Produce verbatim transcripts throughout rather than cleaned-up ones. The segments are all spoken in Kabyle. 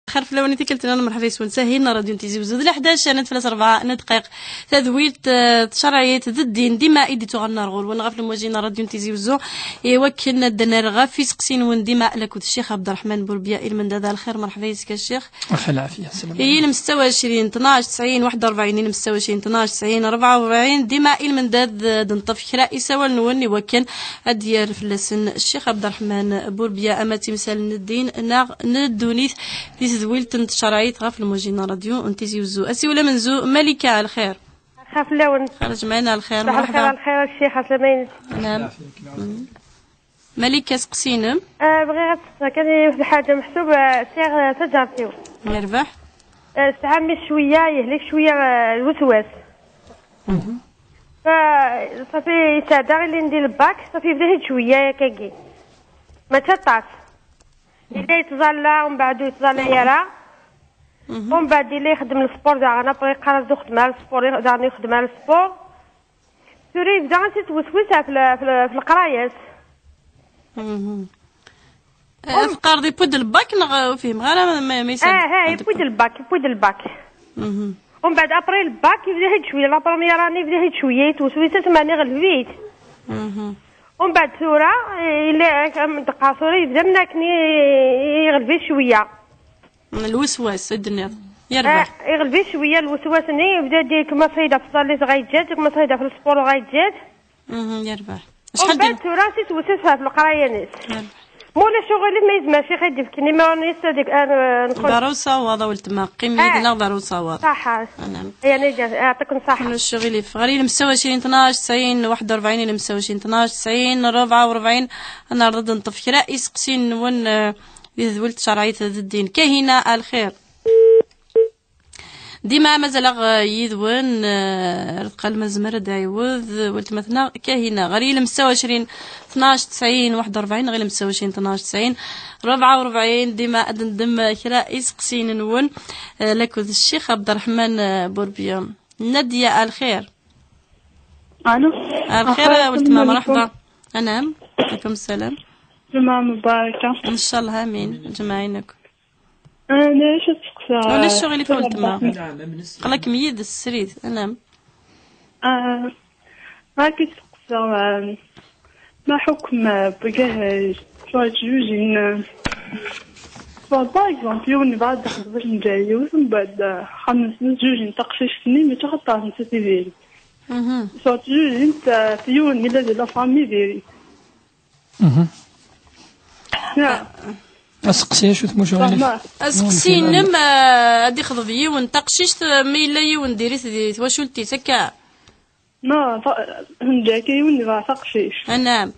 Xir fell-awen i tikkelt-nwen, merḥba yes-wen s Ahil n Radyu n Tizi Wezzu. D leḥdac, nat fell-as rebɛa n dqayeq. Tadwilt, eh, tcerɛit d ddin dima i d-ittuɣalen ar ɣur-wen ɣef lmuji n Radyu n Tizi Wezzu, i wakken ad d-nerr ɣef iseqsiyen-nwen dima lakud Ccix Abderrahman Bourbia i lmendad. Lxir, merḥba yes-k a Ccix. Lxir, lɛafiya, ssalam. Ilem setta u ɛecrin, tnac, tesɛin, waḥed u rebɛin, ilem setta u ɛecrin, tnac, tesɛin, rebɛa u rebɛin, dima i lmendad, eh, d-neṭṭef kra isawalen-nwen i wakken ad d-yerr fell-asen Ccix Abderrahman Bourbia, ama d timsal n ddin neɣ n ddunit, di tedwilt n tcerɛit ɣef lmuji n Radyu n Tizi Wezzu. Asiwel amenzu, Malika, lxir. Xir fell-awen. Xir jmaɛna, lxir, Saḥ lxir, merḥba. Lxir a Ccix, aslama-inek. Anam. Malika, seqsi-inem. Ah, bɣiɣ ad tesseɣ kan yiwet lḥaǧa meḥsub, ah, sɛiɣ, ah, taǧart-iw. Yerbeḥ. Ah, tesɛa mmi cwiya, yehlek cwiya, ah, lweswas. Mhm. Fa, ṣafi yesɛedda ilindi lbak, ṣafi yebda-t-id cwiya yakagi. Mačči aṭas. Yella yettẓalla, umbeɛd ur yettẓalla ara. Mhm. Umbeɛd yella ixeddem lesport daɣen, après yeqqar-as ur xeddem ara lesport, daɣen ur ixeddem ara lesport. Tura yebda-as-id weswis ɣef l-, ɣef l-, ɣef leqraya-s. Mhm. Eh, teqqareḍ yewwi-d lbak neɣ ur fhimeɣ ara ma, ma yesɛa. Ah, ah, yewwi-d lbak, yewwi-d lbak. Mhm. Umbeɛd après lbak yebda-t-id cwiya, la première année yebda-t-id cwiya, yetweswis-as meɛna iɣleb-it. Mhm. Umbeɛd tura, eh, yella, am d-qqar tura yebda am akken i, i, iɣleb-it cwiya. Lweswas, i d-tenniḍ. Yerbeḥ. Ah, iɣleb-it cwiya lweswas-nni, yebda-d yekma ṣayda f tẓallit ɣa yeǧǧa-tt, yekma ṣayda f lesport ɣa yeǧǧa-tt. Mhm, yerbeḥ. Acḥal Umbeɛd din? Tura si tweswis ɣef leqraya-nnes. Yerbeḥ. Ma ulac uɣilif ma yezmer Ccix ad d-yefk numéro-nnes ad, ad, ad nqul. Ḍer usawaḍ a weltma, qqim Ah. yid-neɣ, ḍer usawaḍ. Ṣaḥa. Anam. Yani, ja-, يعطيكم الصحة. Ulac uɣilif. Ɣer ilem setta u ɛecrin, tnac, tesɛin, waḥed u rebɛin, ilem setta u ɛecrin, tnac, tesɛin, rebɛa u rebɛin. Ad neɛreḍ ad neṭṭef kra iseqsiyen-nwen, eh, di tedwilt tcerɛit d ddin. Kahina, a lxir. Dima mazal-aɣ, eh, yid-wen, eh, ar tqal ma nezmer ad d-iɛiwed, eh, weltma-tneɣ Kahina. Ɣer yilem setta u ɛecrin, tnac, tesɛin, waḥed u rebɛin, neɣ yilem setta u ɛecrin, tnac, tesɛin, rebɛa u rebɛin. Dima ad neddem, eh, kra iseqsiyen-nwen, eh, lakud Ccix Abderrahman, eh, Bourbia. Nadia, a lxir. Allo. A lxir, a weltma, السلام عليكم. مرحبا. أنعم. عليكم السلام. جمعة مباركة. إن شاء الله، آمين. جمعينك. أنا إيش أتسقسى؟ ولا الشغل اللي فوت ما. قال لك ميد السريد، أنعم. آه، راكي تسقسى، آه، ما حكم، آه، بقى شوية جوجين، آه، باغ اكزومبل، يوم بعد خرج نجايو، من بعد، آه، خمس جوجين تقشيش سنين، ما تخطى نسى تديري. مهم. شوية جوجين تا، تيون، ميلا دي لا فامي ديري. مهم. يا. أسقسي شو ثمو شغل؟ فما. Aseqsi-nnem, ah, ad ixḍeb yiwen taqcict, ma yella yiwen diri-t di twacult-is, akka? Non, fa-, هنجاكي وني راه تقشيش. Ah, naam.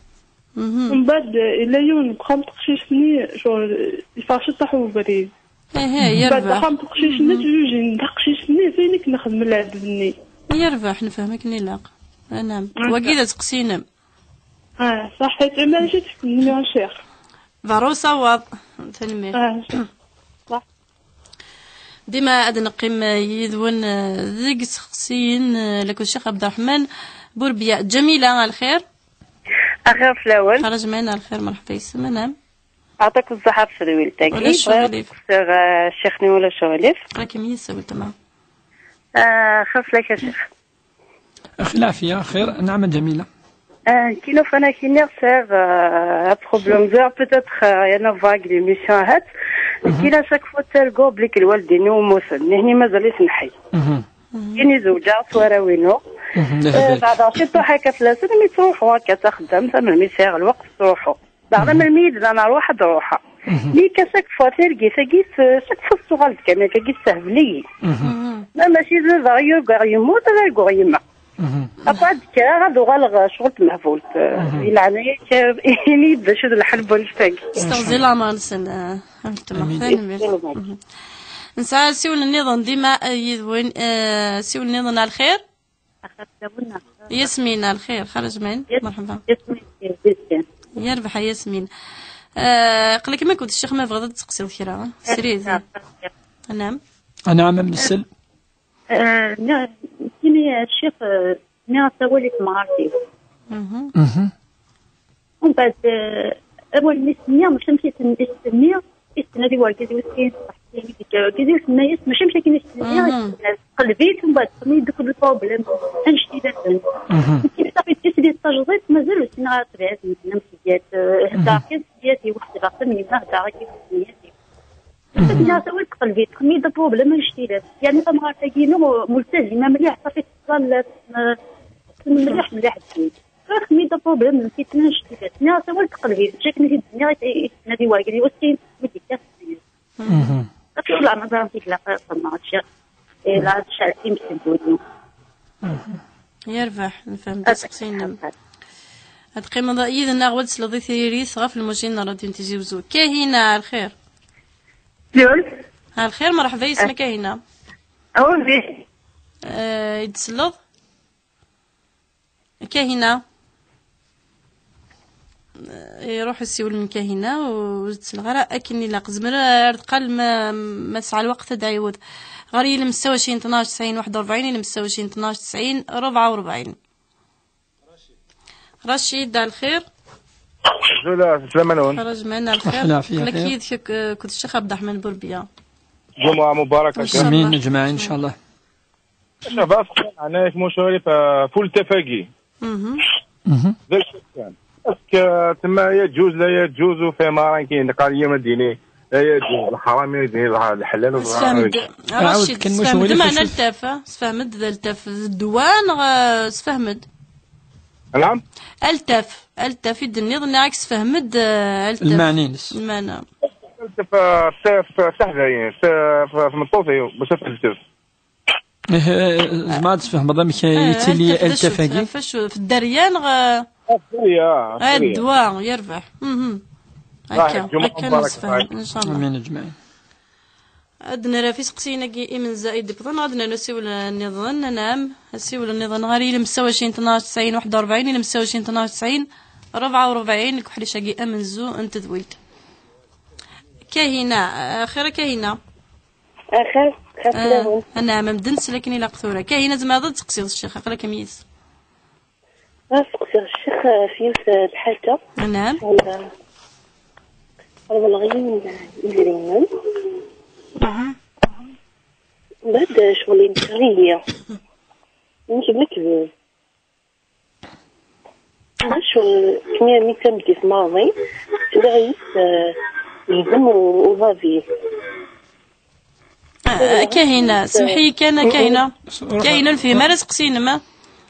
Mhm. من بعد إلا يون بخام تقشيش ني شو يفاش طاحوا بريد. Eh, eh, من بعد yerbeḥ. بخام تقشيش ني Mhm. تجوجين تقشيش ني فينك نخدم العدد ني. Yerbeḥ, nefhem akken ilaq. Ah, naam. Ah, wagi d aseqsi-nnem. Ah, صحيت. ما جيت من شيخ. Ḍer usawaḍ. Tanemmirt. Ah, صح. Dima ad neqqim yid-wen, eh, deg iseqsiyen, eh, lakud Ccix Abderrahman Bourbia. Jamila, a lxir. Axir fell-awen. Xaraj maɛna, a lxir, merḥba yes-m, anam. Ɛṭak ṣṣeḥḥa ɣef tedwilt-agi. Ulac uɣilif. Bɣiɣ ad d-sseqsiɣ, eh, ccix-nni ulac uɣilif. Ɣer-k meyya-s a weltma. Ah, xir fell-ak a ccix. Axi lɛafiya, xir, nɛam a Jamila. Ah, kino fana kini sɛiɣ, ah, problème, ẓriɣ peut-être, ah, rien à voir avec l'émission ahat. Mhm. Kina chaque fois ttarguɣ belli lwaldin-iw mmuten, nihni mazal-iten ḥey. Mhm. Kini zewǧeɣ s warraw-inu. Mhm, eh, beɛdeɣ ciṭuḥ akka fell-asen, mi ttruḥuɣ akka s axeddam, tama mi sɛiɣ lweqt ttruḥuɣ. Daɣen, mhm, melmi i d-nnan rwaḥ ad d-ruḥeɣ. Mhm. Mi akka chaque fois, targit-agi, s-, chaque fois tettuɣal-d kan akkagi, tessehbel-iyi. Mhm. Mhm. Ma mačči d baba i urgaɣ yemmut, ad arguɣ yemma. Mhm. Après, ad d-kkreɣ, ad uɣaleɣ, eh, ccɣel tmehbult. Eh, mhm, di leɛnaya-k, eh, ini-yi-d d acu d lḥal n wannect-agi. S teɣzi laman-nsen, eh, a weltma. Amin. Tanemmirt. Mhm. Nesɛa asiwel nniḍen dima, eh, yid-wen, eh, asiwel nniḍen, a lxir. Yasmin, a lxir, xaraj maɛna. Yes, merḥba. Yasmin, yes, yes. Yerbeḥ a Yasmin. Eh, aql-ik akked ccix ma tebɣiḍ ad d-tseqsiḍ kra, srid. Yes, yes. Anam. Anam, am nsel. Eh, na-, kini ccix, eh, nniɣ-as awal i temɣart-iw. Mhm. Mhm. Umbeɛd, eh, awal-nni s-nniɣ, mačči amek i s-, i s-nniɣ, i s-tenna di wergaz-iw s-, Kizil tenna-yas mačči am akken i s-tenniḍ, mhm, qleb-it, mbeɛd qqen-iyi-d akk le problème, annect-ilat. Mhm. Nekk, ça fait dix snin d tajdiṭ, mazal ur ssineɣ ara ṭṭbiɛa-s, meddlen am siyat, eh, heddreɣ kan s siyat-iw, ḥesbeɣ-t am yemma, heddreɣ akka s siyat-iw. Mhm. Tenna-yas awal, qleb-it, qqen-iyi-d le problème, annect-ilat. Yerna tamɣart-agi-inu multazima mliḥ, ça fait teẓẓal, eh, mliḥ, mliḥ ddin. Qqen-iyi-d le problème, nekk, annect-ilat. Tenna-yas awal, qleb-it, mačči akken i t-id-nniɣ i, i, i d-tenna di Wahil Yasin, mi d-yekka s siyat. Mhm. Akka ur leɛmer ara zik la qerṣen, mačči. Eh, la tecɛel times n wudem. Yerbeḥ, nefhem-d aseqsi-nnem. Ad teqqimeḍ yid-neɣ, ad tesleḍ i tririt ɣef lmujin n Rradyu n Tizi Wezzu. Kahina, ɛelxir. Yul. Ɛelxir, merḥba, yesma Kahina. Awdi. Eh, i d-tselleḍ? Kahina. Iruḥ usiwel n Kahina, ur ttleɣ ara akken ilaq. Zemreɣ ar deqqal ma, ma tesɛa lweqt ad d-ɛiwed. Ɣer yilem setta u ɛecrin tnac tesɛin waḥed u rebɛin, yilem setta u ɛecrin tnac tesɛin rebɛa u rebɛin. Racid, ɛelxir. Zula, slama-nwen. Xraǧ man, ɛelxir. Aql-aɣ fi xir. Nekk yid-k ak-, akked Ccix Ɛebderreḥman Burbiya. Ǧumuɛa mubaraka. Incallah. Amin, ǧmaɛ, incallah. Ccaba, ɛna-yak mucɣil ɣef ultaf-agi. Mhm. Mhm. D acu kan? Parce que tma yeǧǧuz, la yeǧǧuz, ur fhimeɣ ara akken yeqqar yiwen ad d-yini la yeǧǧuz, d lḥaram, yiwen ad d-yini d lḥ-, d lḥlal, ur fhimeɣ ara. Sefhem-d, Racid, ɛawed kan, sefhem-d, mucɣil ɣef meɛna acu? Altaf, eh? Sefhem-d d altaf d ddwa neɣ, eh, sefhem-d? Naɛam? Altaf, altaf i d-tenniḍ, nniɣ-ak sefhem-d, eh, altaf. Lmeɛna-ines. Lmeɛna. Altaf, eh, s, s, s teḥdayin, s, f, f tmeṭṭut-iw, bac ad t-nekteb. Eh, eh, zemreɣ ad tesfehmeḍ amek, eh, yettili altaf-agi? F dderya neɣ, eh, dderya, eh, dderya. Ddwa, yerbeḥ. Mhm. Akka, ǧumuɛa akka mubaraka. Ncallah. Amin, ǧmaɛ. Ad nref iseqsiyen-agi imenza i d-iwḍen, ad nernu asiwel nniḍen, anɛam, asiwel nniḍen ɣer yilem setta u ɛecrin tnac tesɛin waḥed u rebɛin, yilem setta u ɛecrin tnac tesɛin rebɛa u rebɛin, deg uḥric-agi amenzu n tedwilt. Kahina, eh, xir a Kahina. Axir, xir fell-awen. Ah, anɛam, medden s lakin ilaq tura. Kahina, tzemreḍ ad d-teqsiḍ ccix, aql-ak am yis. Ad seqsiɣ ccix, eh, f yiwet, eh, lḥaǧa. Anɛam. Wala, reḍleɣ yiwen, eh, idrimen. Aha. Mbeɛd, eh, ccɣel yenker-iyi. Nekk d lekdeb. Acu, kemmi armi d tameddit maḍi, sliɣ yis, eh, yegzem u-, uḍabi. Ah, Kahina, semḥ-iyi kan, Kahina. Kahina, ur nefhim ara aseqsi-inem, ah?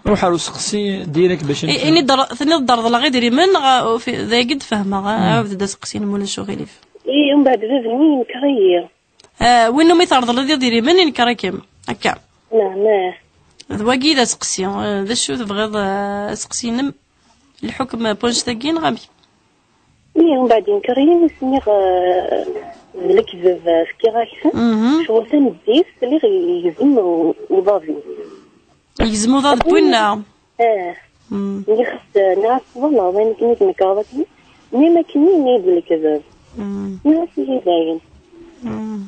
Ruḥ ar useqsi direct bac i-, nefhem. Ini-d r-, tenniḍ-d reḍleɣ idrimen, neɣ, ah, ufi-, d ayagi d-fehmeɣ, ah, ɛawed-d aseqsi-inem, ulac uɣilif. I, umbeɛd bab-nni yenker-iyi. Ah, win umi terḍleḍ idrimen, yenker-ikem. Akka. Naɛam, ah. D wagi i d aseqsi. Ah, d acu tebɣiḍ, ah, aseqsi-inem? Lḥukm n wanect-agi neɣ amek? Ih, umbeɛd yenker-iyi mi s-nniɣ, ah, d lekdeb, ah, fkiɣ-ak-ten. Mhm. Ccɣel tameddit, sliɣ yegzem u-, uḍabi. Yegzem uḍabi winna? Eh. Mm. Nniɣ-as, eh, nniɣ-as tḍelmeḍ, ayen akken i tnekreḍ akken. Nniɣ-as akken, yenna-yi-d d lekdeb. Mm. Nniɣ-as ihi dayen. Mm.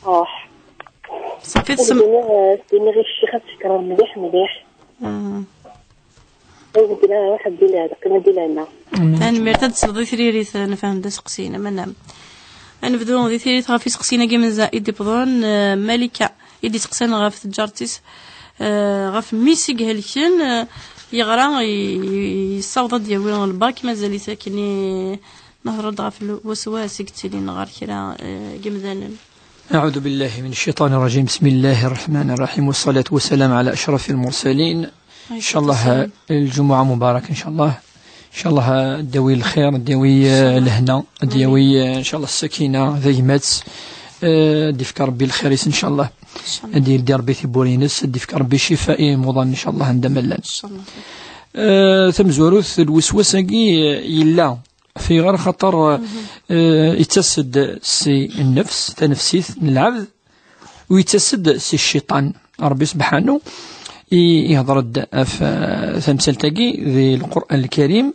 Ruḥ. Ṣafi, ad tesm- d-iniɣ, eh, ad d-iniɣ i ccix ad t-cekkreɣ mliḥ, mliḥ. Mm. Ad d-iniɣ, ruḥ, ad d-ilehna, qqim ad d-ilehna. Tanemmirt, ad d-tesleḍ i tririt, eh, nefhem-d aseqsi-inem, anɛam. Ad nebdu di tririt ɣef iseqsiyen-agi imenza i d-iwḍen, eh, Malika i d-iseqsan ɣef tǧart-is, eh, ɣef mmi-s i ihelken, eh, yeɣra, i-, i-, yessaweḍ ad d-yawi lbak, mazal-it akken i nehreḍ ɣef lwaswas i yettilin ɣer kra, eh, n yimdanen. أعوذ بالله من الشيطان الرجيم. بسم الله الرحمن الرحيم. والصلاة والسلام على أشرف المرسلين. Inchallah, lǧumuɛa mubarak, inchallah. Inchallah, ad d-yawi lxir, ad d-yawi, eh, lehna, ad d-yawi, eh, inchallah, ssakina, tagmat, eh, ad d-ifk Rebbi lxir-is, inchallah. Inchallah. Ad d-yeldi Rebbi tiwwura-ines, ad d-ifk Rebbi ccifa i imuḍan, inchallah, anda ma llan. Inchallah. Eh, tamezwarut, lweswas-agi, eh, yella. Fiɣer xaṭer, eh, ittas-d si nnefs, tanefsit n lɛebd, u yettas-d si cciṭan. Ṛebbi sebḥanu i-, ihḍer-d ɣef, eh, tamsalt-agi di Lqur'an Lkarim,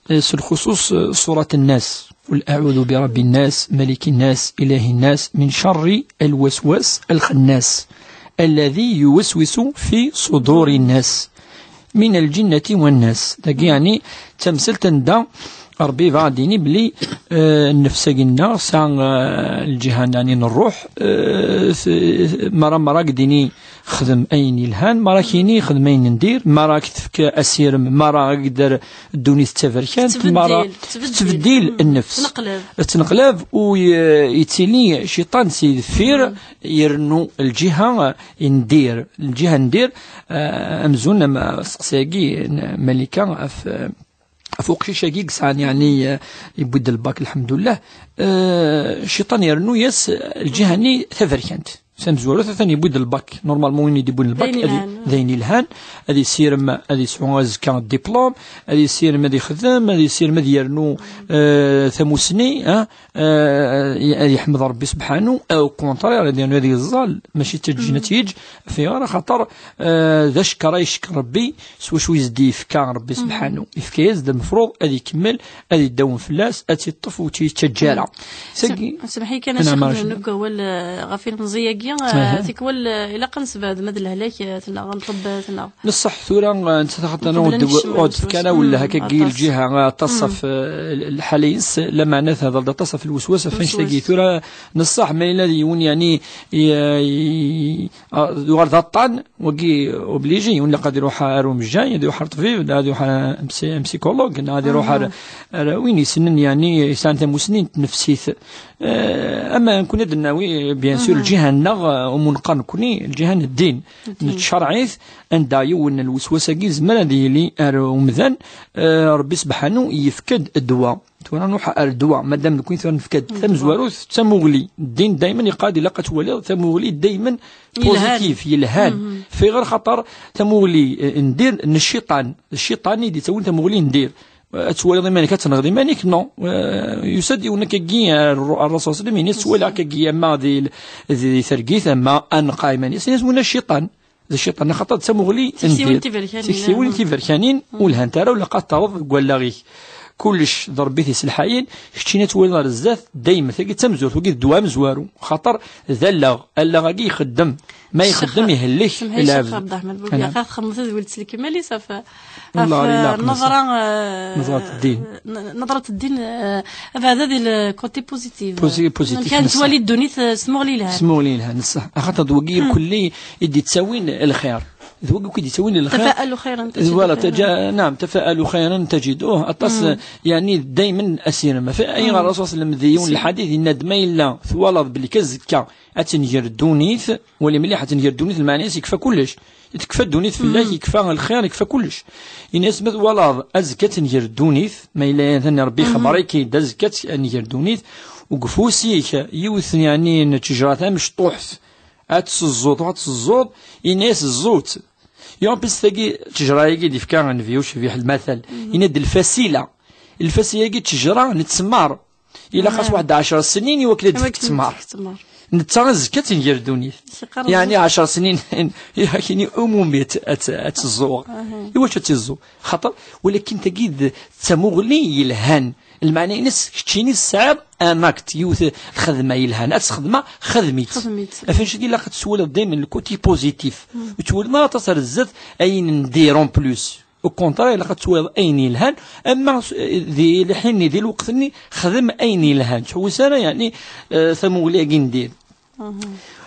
eh, s lxuṣuṣ, eh, surat Nnas. قل أعوذ برب الناس، ملك الناس، إله الناس، من شر الوسواس الخناس، الذي يوسوس في صدور الناس، من الجنة والناس. Dagi, yeɛni, d tamsalt anda Rebbi yebɣa ad d-yini belli, eh, nnefs-agi-nneɣ tesɛa, eh, lǧiha-nni n ṛṛuḥ, eh, s-, mara, mara ad d-yini xdem ayen yelhan, mara ad k-yini xdem ayen n dir, mara ad k-tefk asirem, mara ad k-d-terr ddunit d taberkant, mara tettbeddil, tettbeddil. Tettbeddil nnefs. Tettneqlab. Tettneqlab u y-, yettili cciṭan si deffir, yernu lǧiha, eh, n dir, lǧiha n dir, eh, amzun am usteqsi-agi n Malika ɣef, eh, ɣef uqcic-agi i yesɛan, yeɛni, eh, yewwi-d lbak, lḥemdullah. Eh, cciṭan yernu-yas lǧiha-nni taberkant. Tamezwarut, atan yewwi-d lbak. Normalement, win i d-yewwin lbak, d ayen ad i-, yelhan, d ayen yelhan, ad yessirem ad yesɛu azekka diplôme, ad yessirem ad yexdem, ad yessirem ad yernu, eh, tamusni, eh, eh, ad yeḥmed Rebbi sebḥanu, au contraire, ad yernu ad yeẓẓal, mačči d taǧǧin ad tt-yeǧǧ, ɣef ayɣer? Axaṭer, eh, d acekkeṛ ay yeckeṛ Rebbi, s wacu i s-d-yefka Rebbi sebḥanu. Yefka-yas-d lmefruḍ ad ikemmel, ad iddawen fell-as, ad tt-iṭṭef ur tt-yettaǧǧa ara. Seg- Sem-, semḥ-iyi kan, a Ccix, ad neg awal, eh, ɣef ilmeẓi-agi, eh, tikwal, eh, ilaq ad nesbeɛd ma d lehlak, eh, neɣ nṭebbat, neɣ Neṣṣeḥ tura, eh, netta taxaṭ-, ur d-tefkan awal hakagi lǧiha, eh, aṭas ɣef, eh, l-, lḥala-ines, lameɛna tehder-d aṭas ɣef lweswas, ɣef annect-agi. Tura neṣṣeḥ ma yella d yiwen, yeɛni, i, i, a, yuɣal d aṭṭan, wagi obligé, yiwen ilaq ad iruḥ ar umejjay, ad iruḥ ar ṭbib, neɣ ad iruḥ ar amsi-, amsikulug, neɣ ad iruḥ ar, ar win yessnen, yeɛni yesɛan tamusni n tnefsit. Eh, ama nekkni ad d-nawi, bien sûr, lǧiha-nneɣ, eh, umi neqqar nekkni, lǧiha n ddin, nettcerɛ-it, anda yiwen n lweswas-agi yezmer ad yili ar umdan, eh, Rebbi sebḥanu yefka-d ddwa. Tura nruḥ ar ddwa, madam nekkni tura nefka-d tamezwarut d tamuɣli. Ddin daymen yeqqar-d ilaq ad twaliḍ tamuɣli daymen positif, yelhan. Ɣef ayɣer? Xaṭer tamuɣli, eh, n dir, n cciṭan. D cciṭan i d-yettawin tamuɣli n dir. Ad twaliḍ iman-ik, ad tenɣeḍ iman-ik, non. Eh, yusa-d yiwen akkagi, eh, ar Ṛṛasul sallam, ini-as, ttwaliɣ akkagi, ama di, di targit, ama anqa iman-is, ini-as, win cciṭan. D cciṭan, axaṭer d tamuɣli n dir. Tiktiwin tiberkanin, ur lhant ara, ur ilaq ad terreḍ deg wallaɣ-ik. Kullec d Ṛebbi i t-iselḥayen, keččini ad twaliḍ ar zdat, dayem, tagi d tamezwarut, wagi d ddwa amezwaru. Xaṭer d allaɣ, allaɣ-agi ixeddem. Ma ixeddem, ihellek lɛebd. Semḥ-iyi, Ccix Ɛebd Ṛṛeḥman Bubiya, xaṭer txedmeḍ tadwilt s lekmal-is ɣef, ɣef, eh, nneḍra, eh, n-, nneḍra n ddin, eh, abeɛda di le côté positif. Positif, amek ara nettwali ddunit, eh, s tmuɣli yelhan. S tmuɣli yelhan, ṣṣeḥ. Axaṭer d wagi akk i d-yettawin lxir. D wagi akk i d-yettawin lxir. Tafa'alu xayran tajiduh. Voilà, naam, tafa'alu xayran tajiduh. Aṭas, yeɛni, daymen asirem. Ayɣer Ṛṛasul sallam di yiwen lḥadit yenna-d, ma yella twalaḍ belli azekka ad tenger ddunit, wali mliḥ, ad tenger ddunit, lmeɛna-s yekfa kullec. Tekfa ddunit fell-ak, yekfa lxir, yekfa kullec. Ini-as, ma twalaḍ azekka ad tenger ddunit, ma yella atan Rebbi ixebber-ik-id azekka ad tenger ddunit, deg ufus-ik yiwet, yeɛni, n ttejra tamecṭuḥt, ad tseẓẓuḍ, ad tseẓẓuḍ, ini-as, ẓẓu-tt. Yuɣ pis tagi, ttejra-agi d-ifka Nnbi ucbiḥ lmatal, ini-d lfasila. Lfasila-agi d ttejra n ttmer. Ilaq-as waḥed ɛecr snin i wakken ad d-tefk ttmer. Netta azekka ad tenger ddunit. Yeɛni ɛecr snin, ilaq-ini umumit ad tt-, ad tt-ẓẓuɣ. Iwacu ad tt-iẓẓu? Xaṭer, walakin tagi d, d tamuɣli yelhan. Lmeɛna-ines, keččini tesɛiḍ un acte, yiwet lxedma yelhan. Ad txedmeḍ, xedm-itt. Xedm-itt. Ɣef annect-agi ilaq ad tettwaliḍ daymen le côté positif. Ur tettwaliḍ ara aṭas ar zdat ayen n dir en plus. Au contraire, ilaq ad twaliḍ ayen yelhan, ama s-, di lḥin-nni, di lweqt-nni, xdem ayen yelhan. Ttḥewwis ara, yeɛni, eh, tamuɣli-agi n dir.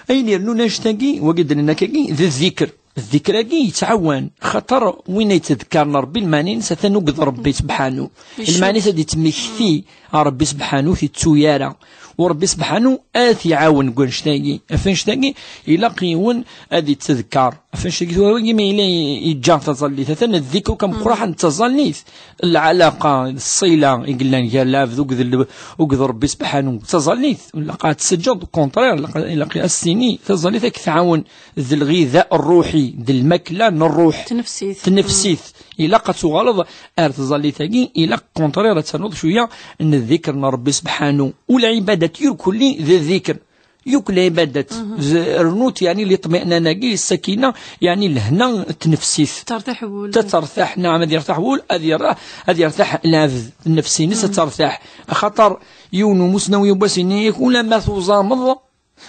Ayen yernun annect-agi, wagi d-nenna akkagi, d ddikr. Ddikr-agi yettɛawan, xaṭer win yettdekkaren Rebbi, lmeɛna-ines atan akked Rebbi sebḥanu. Lmeɛna-is ad yettmekti ɣer Rebbi sebḥanu, ur t-yettu ara. U Rebbi sebḥanu ad t-iɛawen deg wannect-agi. Ɣef annect-agi, ilaq yiwen ad yettdekkar. Ɣef annect-agi tura, wagi ma yella yeǧǧa taẓallit, atan ddikr akk ameqqran n tẓallit. Lɛalaqa, ṣṣila i yellan gar lɛebd akked l-, akked Rebbi sebḥanu, d taẓallit. Ilaq ad tt-teǧǧeḍ, au contraire, ilaq, ilaq ad s-tini, taẓallit ad k-tɛawen d lɣida ṛṛuḥi, d lmakla n ṛṛuḥ. Tnefsit. Tnefsit. Ilaq ad tuɣaleḍ ar tẓallit-agi, ilaq, au contraire, ad ternuḍ cwiya n ddikr n Rebbi sebḥanu. U lɛibadat irkelli d ddikr. Yakk lɛibadat. Z-, rnut, yeɛni, liṭmi'nana-agi, ssakina, yeɛni, lehna n tnefsit. Tertaḥ wul. Ta tertaḥ, naɛam, ad yertaḥ wul, ad yertaḥ, ad yertaḥ lɛebd, nnefs-ines ad tertaḥ. Axaṭer yiwen umusnaw yiwwas ini-yak, ulamma tuẓameḍ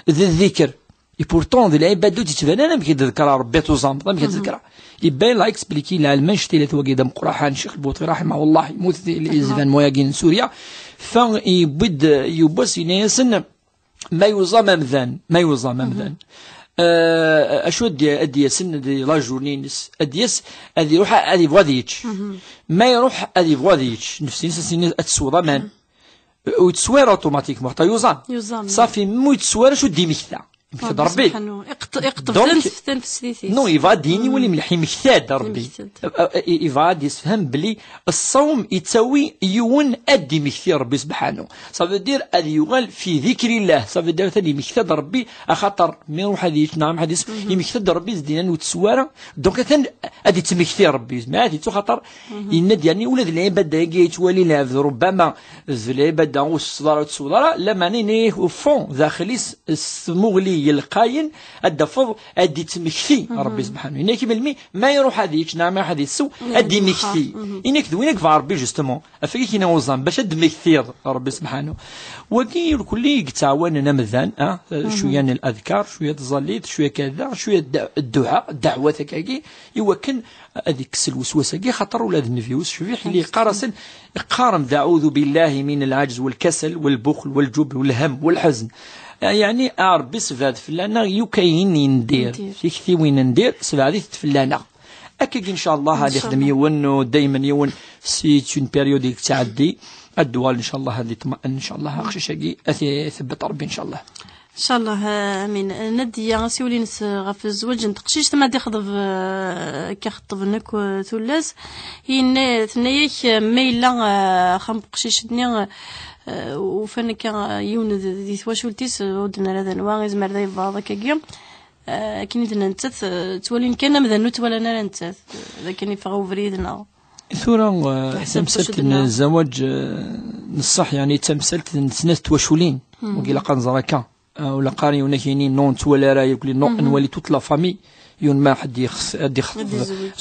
d ddikr, Et pourtant, di lɛibada ur d-yettban ara amek i d-ḍekkreɣ Rebbi, tuẓameḍ amek i d-ḍekkreɣ. Iban la expliqué lɛelma n cctilat wagi d ameqqraḥan, Ccix Lbuṭi raḥimahullah, yemmut di lizban wagi n Surya. Fa yewwi-d, yewwa-s yenna-yasen, ma yuẓam amdan, ma yuẓam amdan. Eh, acu ad d-, ad d-yasen di la journée-ines? Ad d-yas, ad iruḥ, ad yebɣu ad yečč. Ma iruḥ, ad yebɣu ad yečč. Nefs-ines ad s-yini ad tesweḍ aman. Ur yetteswi ara automatiquement, ḥta yuẓam. Yuẓam. Safi, mu yetteswi ara, acu d-imekta? Imekta-d Rebbi. Subḥanu. Iqeṭ-, iqeṭṭeb Donc, tanf-, tanfeslit-is. Non, yebɣa ad d-yini wali mliḥ, imekta-d Rebbi. Imekta-d. Eh, eh, yebɣa ad yessefhem belli ṣṣawm yettawi yiwen ad d-imekti Rebbi subḥanu. Ça veut dire ad yuɣal fi dikrillah. Ça veut dire atan imekta-d Rebbi, axaṭer mi iruḥ ad yečč neɣ ad yes-, imekta-d Rebbi zedin ur yetteswi ara. Donc atan ad yettmekti Rebbi. Ma ad yettu xaṭer yenna-d, yani, ula d lɛibada-agi yettwali lɛebd, rubbama d lɛibada ur s-teḍra, ur tesweḍ ara, lameɛna yenna-yak au fond, daxel-is, s tmuɣli yelqayen, ad d-tafeḍ ad d-yettmekti Rebbi subḥanu. Yenna-yak melmi ma iruḥ ad yečč, neɣ ma iruḥ ad yessew, ad d-imekti. Yenna-yak d win i yebɣa Rebbi, justement. Af-, i k-yenna uẓam, bac ad d-tmektiḍ Rebbi subḥanu. Wagi irkelli i yettɛawanen amdan, ah, cwiya n ladkar, cwiya n tẓallit, cwiya kada, cwiya d-, dduɛa, ddeɛwat akkagi, i wakken ad ikkes lweswas-agi, xaṭer ula d Nnbi ucbiḥ, ili yeqqar-asen, iqqar-am-d: "Aɛudu billahi min lɛajz wal kasal wal buxl wal jubn wal ham wal ḥezn." Eh, yeɛni, a Rebbi, sebɛed fell-aneɣ yukayin i ndir, tiktiwin i ndir, sebɛed-itent fell-aneɣ. Akkagi, ncallah, ad ixdem yiwen, u daymen yiwen, si une période i yettɛeddi, ad d-tuɣal, ncallah, ad iṭmeɛen, ncallah, aqcic-agi, ad t-, tebbeṭ Rebbi, ncallah. Ncallah, amin. Nadiya, asiwel-ines ɣef zzwaǧ n teqcict, ma d-ixḍeb, eh, akka xeṭṭben akk, eh, tullas, yenna, tenna-yak, eh, ma yella, eh, axxam n uqcic-nni, eh, ufan akka, eh, yiwen d-, di twacult-is, eh, ur d-nerra d anwa, izmer d ayebbaḍ akkagi. Eh, akken i d-nenna nettat, eh, ttwalin kan amdan ur ttwalan ara nettat, eh, d akken yeffeɣ ubrid, neɣ? Tura, eh, tamsalt n zzwaǧ, eh, n ṣṣeḥ, yani, d tamsalt n snat twaculin. Wagi ilaq ad nẓer akka. Eh, ula qqaren yiwen ad k-yini, non, ur nettwali ara, yakli, non, ad nwali toute la famille. Yiwen ma ḥedd yexs-, ad yexṭeb,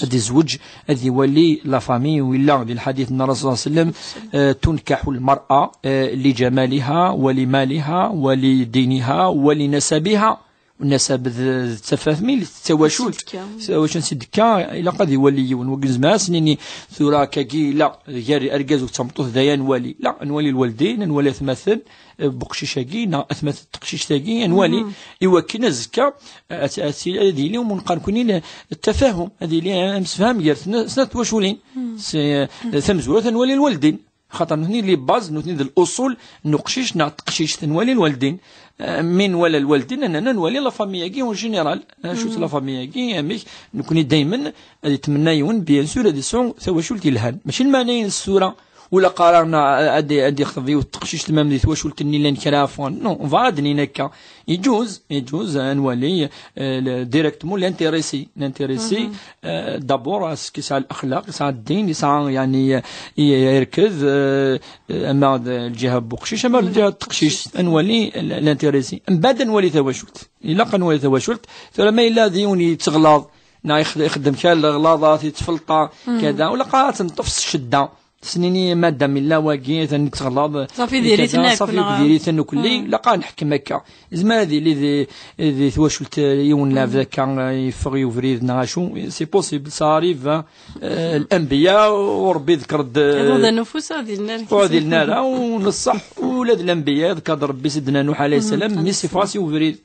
ad yezweǧ, ad iwali la famille, u yella di lḥadit n Rasul صلى الله عليه وسلم, eh, تنكح المرأة, eh, لجمالها ولمالها ولدينها ولنسبها. Nasab d, d tafat, mi d tawacult. Tawacult si d-tekka, ilaq ad iwali yiwen. Wagi nezmer ad s-nini tura akkagi, la, gar argaz u tameṭṭut d aya nwali. La, nwali lwaldin, nwali atmaten, eh, n uqcic-agi, neɣ atmaten n teqcict-agi, nwali. I wakken azekka, eh, ad, ad, ad yili, um, nqar nekkni, eh, tafahum, ad yili, eh, amsefham gar tna-, snat twaculin. Si, eh, tamezwarut ad nwali lwaldin. Xaṭer nutni les bases, nutni d l'usul n uqcic neɣ teqcict, nwali lwaldin. Eh, mi nwala lwaldin, ad nwali la famille-agi en général. Eh, acu-tt la famille-agi, amek, nekkni daymen ad itmenna yiwen, bien sûr, ad yesɛu tawacult yelhan. Mačči lmeɛna-ines tura, ula qqaren ad, ad yexḍeb yiwet teqcict, même di twacult-nni llan kra ɣef wan. Non, on va ad d-nini akka. Iǧuz, iǧuz, ad nwali, eh, le-, directement l'intéressé. L'intéressé, eh, d'abord, est-ce que yesɛa l'axlaq, yesɛa ddin, yesɛa, yani, eh, i-, yerked, eh, eh, ama d lǧiha n uqcic, ama d lǧiha n teqcict, ad nwali l-, l'intéressé. Mbeɛd ad nwali tawacult. Ilaq ad nwali tawacult. Tura ma yella d yiwen yetteɣlaḍ, neɣ ix-, ixeddem kra n leɣlaḍat, yettfelṭa, kada, ula qqar ad t-neṭṭef s ccedda. Tesnini madam illa wagi, atan yettɣlaḍ. Safi, diri-ten akk, safi, neɣ? Diri-ten akk, lli, ilaq ad neḥkem akka. Yezmer ad yili di, di twacult yiwen n lɛebd akka, yeffeɣ i ubrid neɣ acu, c'est possible, ça arrive, hein. Eh, l'anbiya, u Rebbi iḍker-d, eh, iḍudan ufus, ur d-ilin ara. Ur d-ilin ara, u neṣṣeḥ, ula d l'anbiya, iḍker-d Rebbi Sidna Nuḥ alayhi salam, mi s-iffeɣ-as i ubrid.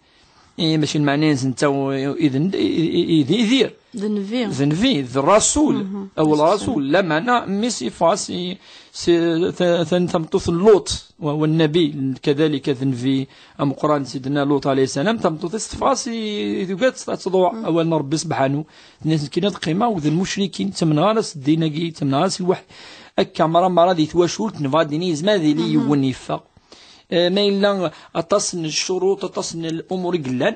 Eh, mačči lmeɛna-ines netta u-, i d, i, i, i d Yidir. D nnbi. D nnbi, d rasul. Awel rasul, lameɛna, mi s-iffeɣ-as i, si, ta-, ta-, tameṭṭut n Luṭ, wa, wa nnabi, kadalika d nnbi ameqqran Sidna Luṭ alayhi salam, tameṭṭut-is teffeɣ-as i, i tuga ad, ad teḍuɛ. Awal n Rebbi sebḥanu. Tenna-as nekkini ad qqimeɣ d lmucrikin, ttamneɣ ara s ddin-agi, ttamneɣ ara s lweḥy. Akka, mara, mara di twacult, nebɣa ad d-nini, yezmer ad yili yiwen yeffeɣ. Eh, ma yella aṭas n ccuruṭ, aṭas n lumuṛ i yellan,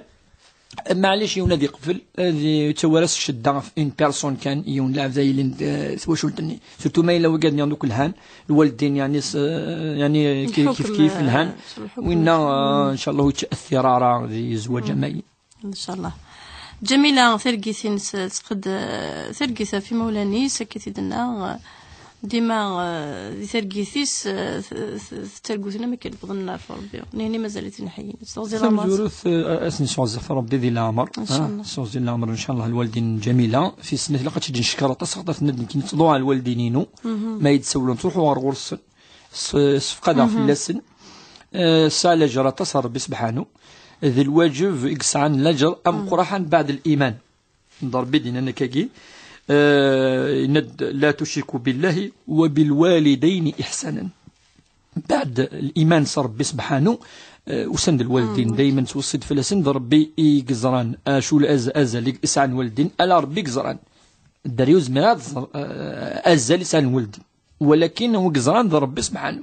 maɛlic, yiwen ad iqbel, ad yettawi ara s ccedda ɣef une personne kan, yiwen lɛebd ay yellan, eh, twacult-nni. Surtout ma yella wigad-nni akk lhan, lwaldin, yani, s-, yani, ki-, kif kif eh, lhan. Winna, eh, ncallah ur yettأثر ara di zzwaǧ amayi. Ncallah. Ǧamila, targit-ines, eh, tesqed, eh, targit ɣef imawlan-is, akka i t-id-tenna, eh, Dima, eh, di targit-is, eh, t- t- tettargu-ten am akken wwḍen ɣer Rebbi. Nihni mazal-iten ḥeyyin. Teɣzi lamer. Tamezwarut, eh, ad sen-yesɛuẓẓeg Rebbi di leɛmer. Incallah. Seɛuẓẓeg leɛmer, incallah, lwaldin ǧamila. Tis snat, ilaq ad tt-id-neckeṛ aṭas, axaṭer tenna-d nekkini ttḍuɛeɣ lwaldin-inu. Ma yi-d-sawlen, ttruḥuɣ ɣer ɣur-sen. S- Sefqadeɣ fell-asen. Eh, sɛan laǧer aṭas ɣer Rebbi sebḥanu. D lwaǧeb i yesɛan laǧer ameqqran beɛd liman. D Rebbi i d-yennan akkagi, eh, yenna-d: "La tucriku billahi wa bil walidayni ihsanan." Beɛd liman s Rebbi sebḥanu, eh, usan-d lwaldin, daymen ttweṣṣin-d fell-asen, d Rebbi i yeẓran acu laz- azal i sɛan lwaldin, ala Rebbi i yeẓran. Dderya ur zmireɣ ad ẓer- eh, azal i sɛan lwaldin. Walakin wi yeẓran d Rebbi sebḥanu.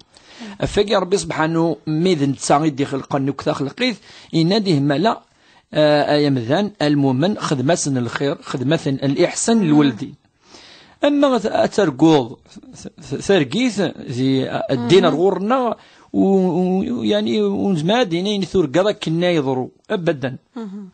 Ɣef wagi Rebbi sebḥanu, mi d netta i d-ixelqen akk taxelqit, yenna-d: "Ihmala, eh, ay amdan, a lmumen, xdem-asen lxir, xdem-asen liḥsan lwaldin." Ama ad, ad targuḍ t- t- targit di ddin ar ɣur-nneɣ, u- u- yani, ur nezmir ad d-nini ayen turgaḍ akken ay yeḍru. Abadan.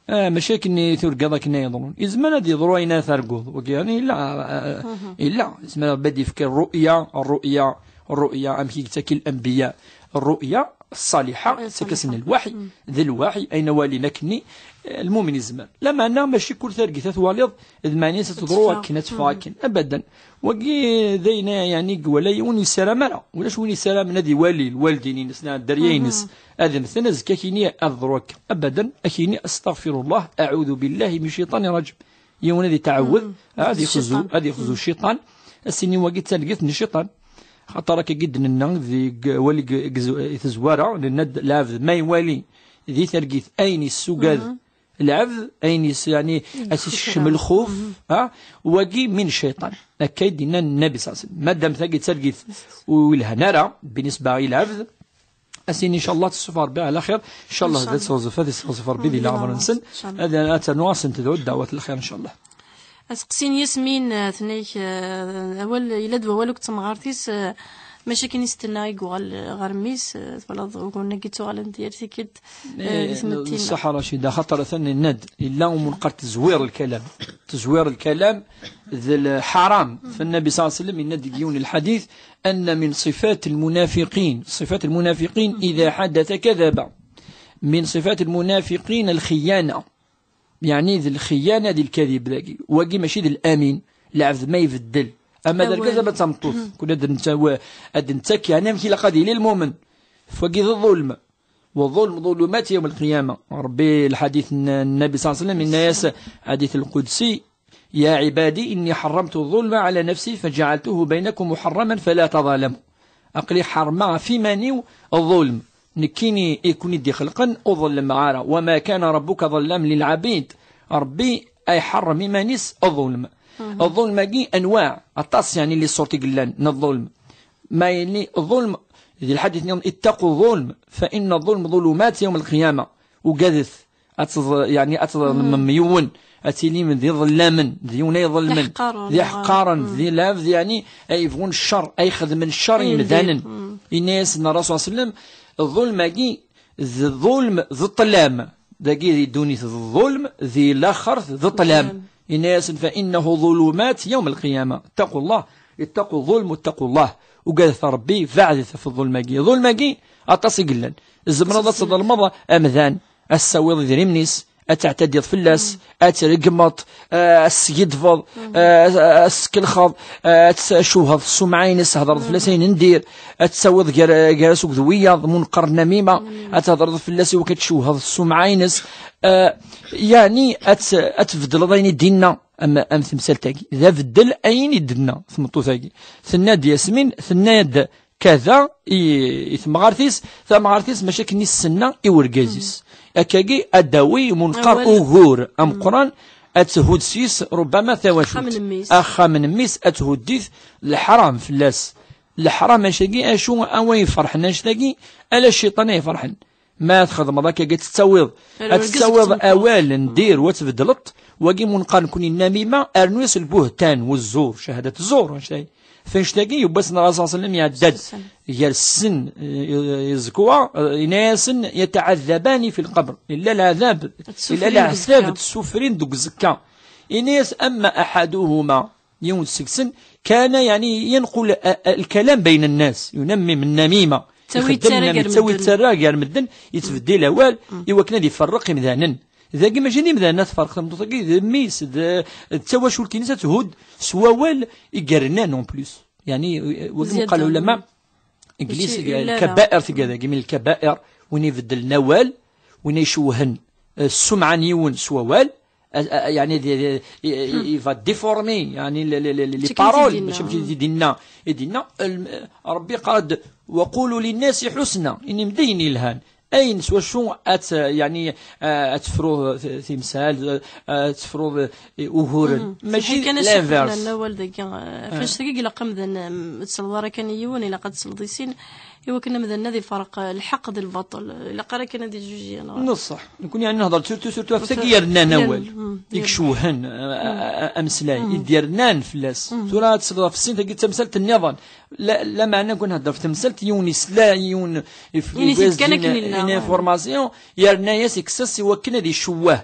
Ah, mačči akken i turgaḍ akken ay yeḍrun. Yezmer ad yeḍru ayen ara targuḍ. Wagi, yani, yella, ah, yella. Yezmer ad d-yefk rru'ya, rru'ya, rru'ya, amek i yettaki lanbiya. Rru'ya ṣṣaliḥa, tettak-asen lwaḥy, d lwaḥy, ayen awalin akkenni, eh, lmumin yezmer. Lameɛna mačči kul targit ad twaliḍ, d meɛna-s ad teḍru akken, ad teffeɣ akken. Abadan. Wagi d ayen, yani, i iwala yiwen yessaram ara. Ulac win yessaramen ad iwali lwaldin-ines neɣ dderya-ines ad mmten, azekka ad k-yini ad ḍru akka. Abadan, ad k-yini: "Astaɣfirullah, aɛudu billahi min cciṭani rajim." Yiwen ad itɛawed, ad ixzu, ad ixzu cciṭan, ad s-yini: "Wagi d targit n cciṭan." Xaṭer akkagi d-nenna deg wawal i tezwara, nenna-d: "Lɛebd ma iwali di targit ayen yessugad lɛebd, ayen yes-, yani, ad s-isekcem lxuf, ha? Wagi min cciṭan." Akka i d-yenna Nnabi ṣalla Llahu ɛalayhi wa sallam. Ma dam tagi d targit ur yelhan ara binisba i lɛebd, ad s-yini, incallah, tessufer Rebbi ɛla xir, incallah, ad tesseɣzef, ad yesseɣzef Rebbi di leɛmer-nsen, ad, ad ternu ad sen-tedɛu ddeɛwat n lxir, incallah. Aseqsi n Yasmin, eh, tenna-k, eh, awal, yella-d wawal akked temɣart-is, eh, mačči akken i s-tenna i yuɣal ɣer mmi-s, eh, twalaḍ uguren-agi ttuɣalen-d yal tikkelt, eh, di tmetti-nneɣ. Ṣṣeḥ a Racida, xaṭer atan yenna-d, yella umunqer tezwir lkalam. Tezwir lkalam d lḥaram. Fa Nnabi ṣalla Llahu ɛalayhi wa sallam yenna-d deg yiwen n lḥadit: "Anna min ṣifat lmunafiqin, ṣifat lmunafiqin ida ḥaddasa kadaba." Min ṣifat lmunafiqin lxiyana. Yeɛni d lxiyana, d lkadib dagi. Wagi mačči d lamin. Lɛebd ma ibeddel. Ama d argaz, ama d tameṭṭut. Kul ad netta-, ad d-nettak, yeɛni amek ilaq ad yili lmumen. F wagi d ḍulm. Wa ḍulm ḍulumat yawm lqiyama. Rebbi, lḥadit n Nnabi ṣalla Llahu ɛalayhi wa sallam, yenna-yas, ḥadit lqudsi: "Ya ɛibadi, inni ḥerramtu ḍulma ɛla nafsi, faǧaɛaltuhu baynakum muḥerraman, fala taḍalamu." Aql-i ḥerrmeɣ ɣef iman-iw ḍulm. Nekkini i ken-id-ixelqen, ur ḍelmeɣ ara. "Wa ma kana rabbuka ḍallaman lil ɛabid." Rebbi iḥerrem iman-is ḍulm. Ḍulm-agi anwaɛ, aṭas, yeɛni, les sortes i yellan n ḍulm. Ma yelli ḍulm, di lḥadit nniḍen: "Ittaqu ḍulm, fa inna ḍulm ḍulumat yawm lqiyama." Ugadet, ad tẓ-, yeɛni, ad tḍelmem yiwen, ad tilim d iḍellamen, d yiwen ay iḍelmen, d iḥeqqaren, d lɛebd, yeɛni, ay yebɣun ccer, ay xedmen ccer i yimdanen. Yenna-yasen Ṛṛasul ṣalla Llahu ɛalayhi wa sallam, ḍulm-agi d ḍulm d ṭṭlam. Dagi di ddunit d ḍulm, di laxert d ṭṭlam. Yenna-yasen: "Fa innahu ḍulumat yawm lqiyama. Ittaqu Llah, ittaqu ḍulm, ittaqu Llah." Ugadet Ṛebbi, beɛdet ɣef ḍulm-agi. Ḍulm-agi, aṭas i yellan. Tzemreḍ ad tḍelmeḍ amdan, ad s-tawiḍ idrimen-is, ad teɛtadiḍ fell-as, ad t-tregmeḍ, eh, ad s-tgidfeḍ, eh, ad s-tkelxeḍ, eh, ad tcewheḍ ssumɛa-ines, thedreḍ fell-as ayen n dir, ad t-tawiḍ gar, gar-as akked wiyaḍ, munqer namima, ad thedreḍ fell-as i wakken ad tcewheḍ ssumɛa-ines, eh, yeɛni ad t-, ad tbeddleḍ ayen i d-inna, am, am temsalt-agi. D abeddel ayen i d-tenna tmeṭṭut-agi. Tenna-d Yasmin, tenna-d kada i, i temɣart-is, tamɣart-is mačči akken i s-tenna i urgaz-is. Akkagi ad d-tawi munqer, ugur ameqqran, ad thudd s-yes rubbama tawacult. Axxam n mmi-s. Axxam n mmi-s ad thudd-it, leḥram fell-as. Leḥram acu-agi, acu a wa iferḥen annect-agi, ala cciṭan ay iferḥen. Ma txedmeḍ akkagi, ad tettawiḍ, ad tettawiḍ awal n dir, u ad tbeddleḍ, wagi munqer nekkni namima, rnu-yas lbuhtan, u zzur, cahadat zzur, annect-agi. F annect-agi, yewwa-ten Ṛṛasul ṣalla Llahu ɛalayhi wa sallam, iɛedda-d gar sen, eh, iẓekwa, eh, yenna-yasen: "Yataɛadabani fi lqabr." Illa lɛadab, illa leɛtab, ad t-ssufrin deg uzekka. Yenna-yas: "Amma aḥaduhuma, Yiwen seg-sen كان يعني ينقل, a, a, الكلام بين الناس, ينمم النميمة. Ttawi ixeddem ttara gar ttawi medden. Ttara gar medden, yettbeddil awal, i wakken ad iferreq imdanen. Dagi mačči d imdanen ad tferq tameṭṭut-agi, d mmi-s, d, d tawacult-ines ad thudd s wawal i yernan en plus. Yani, wagi meqqar lulama, Iglis, lkabair, tigad-agi, min lkabair, win ibeddlen awal, win icewhen, eh, ssumɛa n yiwen s wawal, eh, eh, yani, di, di, i, i, i va déformer, yani, les, les, les, les paroles, mačči akken i d-yenna, i d-yenna, Rebbi qal-d, وقولوا للناس حسنا, inim-d ayen yelhan, ayen s wacu ad, yani, eh, ad tefruḍ, eh, timsal, eh, ad tefruḍ, eh, uguren. Mačči kan ad suffɣen l'inverse. Awal dagi, eh, ɣef annect-agi ilaq amdan, eh, ur tesleḍ ara kan i yiwen, ilaq ad tesleḍ i sin, i wakken amdan ad iferq, eh, lḥeqq d lbaṭel. Ilaq ara kan ad ijuji, neɣ? Neṣṣeḥ. Nekni, yani, nehḍer surtout, surtout ɣef tagi yernan awal. I icewhen, eh, eh, ameslay. I d-yernan fell-as. Tura ad tesleḍ ɣef sin, tagi d tamsalt nniḍen. La, lameɛna nekni nhedder ɣef temsalt, yiwen yesla, yiwen ifgaz kan akken yella, une information, yerna-yas, yekkes-as i wakken ad icewweh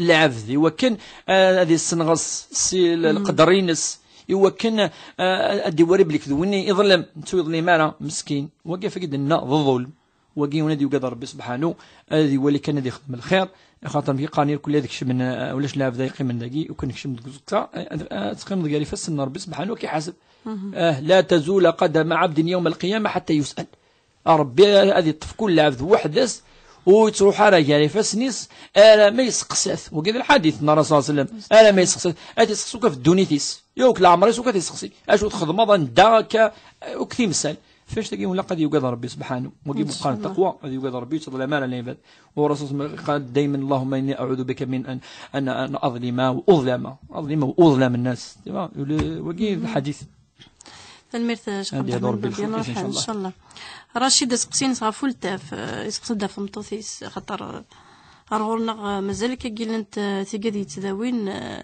lɛebd, i wakken, eh, ad yessenɣes si l-, lqedr-ines, i wakken, eh, ad d-iwari belli d win iḍlem, ur yeḍlim ara, meskin. Wagi ɣef i d-nenna d ḍulm. Wagi yiwen ad yugad Rebbi subḥanu, ad iwali kan ad ixdem lxir, axaṭer mi qqaren irkelli ad kecmen, eh, ulac lɛebd ay yeqqimen dagi, u kan kecmen deg uẓekka, eh, ad, ad teqqimeḍ gar ifassen n Rebbi subḥanu, ad k-iḥaseb. Ah, لا تزول قدم عبد يوم القيامة حتى يسأل. Rebbi ad iṭṭef kul lɛebd weḥd-s, ur yettruḥ ara gar ifassen-is, ara ma yesteqsa-t. Wagi d lḥadit n Ṛṛasul ṣalla Llahu ɛalayhi wa sallam. Ara ma yesteqsa-t, ad iseqsi akk ɣef ddunit-is. Yakk leɛmer-is akk ad iseqsi. Acu txedmeḍ anda akka, akk timsal. F annect-agi ilaq ad yugad Ṛebbi subḥanu. Wagi meqqar taqwa, ad yugad Ṛebbi, ur yettḍlam ara lɛibad. U Ṛṛasul ṣalla Llahu ɛalayhi wa sallam qal-d daymen: اللهم إني أعوذ بك من أن, أن, أن أظلم وأظلم. أظلم وأظلم الناس. Wagi d lḥadit. Tanemmirt, Ccix Ɛebderreḥman, ad yehḍer Rebbi, ncallah. Racid, aseqsi-ines ɣef ultaf, eh, iseqsa-d ɣef tmeṭṭut-is, axaṭer, eh, ar ɣur-neɣ, eh, mazal akkagi llant, eh, tigad yettdawin, eh,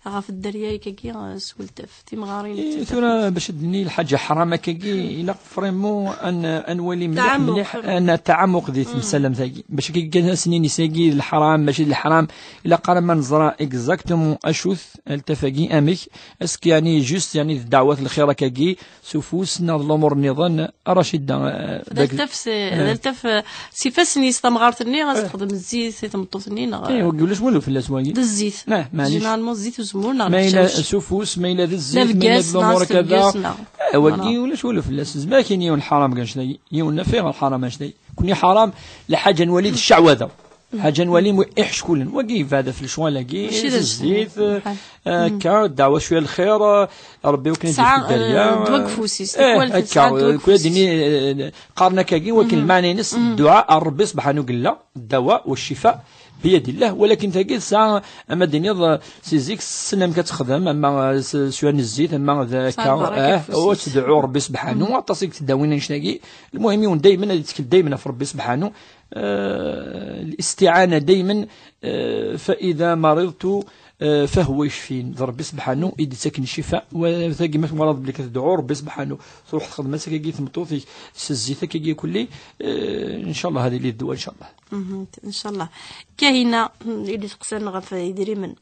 ɣef dderya akkagi, eh, s ultaf, timɣarin, eh, tura bac ad d-nini lḥaǧa ḥram akkagi, ilaq vraiment ad n-, ad nwali mliḥ, mliḥ, ad nettaɛamuq di temsalamt-agi. Bac akkagi kan ad s-nini sagi d leḥram, mačči d leḥram, ilaq ara ma neẓra exactement acu-t altaf-agi, amek, est-ce que, yani, juste, yani, d ddeɛwat lxir akkagi, s ufus neɣ d lumuṛ nniḍen, Racida, eh, d altaf s, eh, d altaf, eh, s ifassen-is tamɣart-nni, ad texdem zzit i tmeṭṭut-nni, neɣ, eh, wagi ulac walu fell-as wagi. D zzit. Eh, maɛlic. Généralement, zzit uzemmur, neɣ ma yella s ufus, ma yella d zzit, ma yella d lumuṛ akka da. Eh, wagi ulac walu fell-as. Zmer kan yiwen ḥaram deg annect-agi. Yiwen nafiɣ ḥaram annect-agi. Kuni ḥaram, lḥaǧa nwali d cceɛwada. Ḥaǧa nwali mu iḥeckulen. Wagi yebɛed ɣef lecɣal-agi, mačči d zzit, eh, akka, ddeɛwa cwiya lxir, eh, Rebbi wakken ad yefk dderya, eh, ddwa deg ufus-is, eh, tikwal akka, tesɛa ddwa deg ufus-is. Qqaren akkagi, wakken lmeɛna-ines, dduɛa ar Rebbi subḥanu gella, ddawa wa ccifa biyadillah, walakin tagi tesɛa, ama d-tiniḍ, eh, si zik tessen amek ad texdem, ama, eh, s, s cwiya n zzit, ama d akka, lbaraka eh, ɣef ufus-is. Ur tedɛu Rebbi subḥanu, aṭas i yettdawin annect-agi. Lmuhim, yiwen daymen ad yettkel daymen ɣef Rebbi subḥanu, eh, الاستعانة دايما, eh, فإذا مرضت, eh, فهو يشفين. D Rebbi subḥanu i d-yettaken ccifa, wa tagi ma twalaḍ belli tedɛu Rebbi subḥanu, truḥ txedm-as akkagi tmeṭṭut-ik s zzit akkagi kulli, eh, ncallah ad yili ddwa, ncallah. Ncallah. Kahina, mm, i d-iseqsan ɣef idrimen.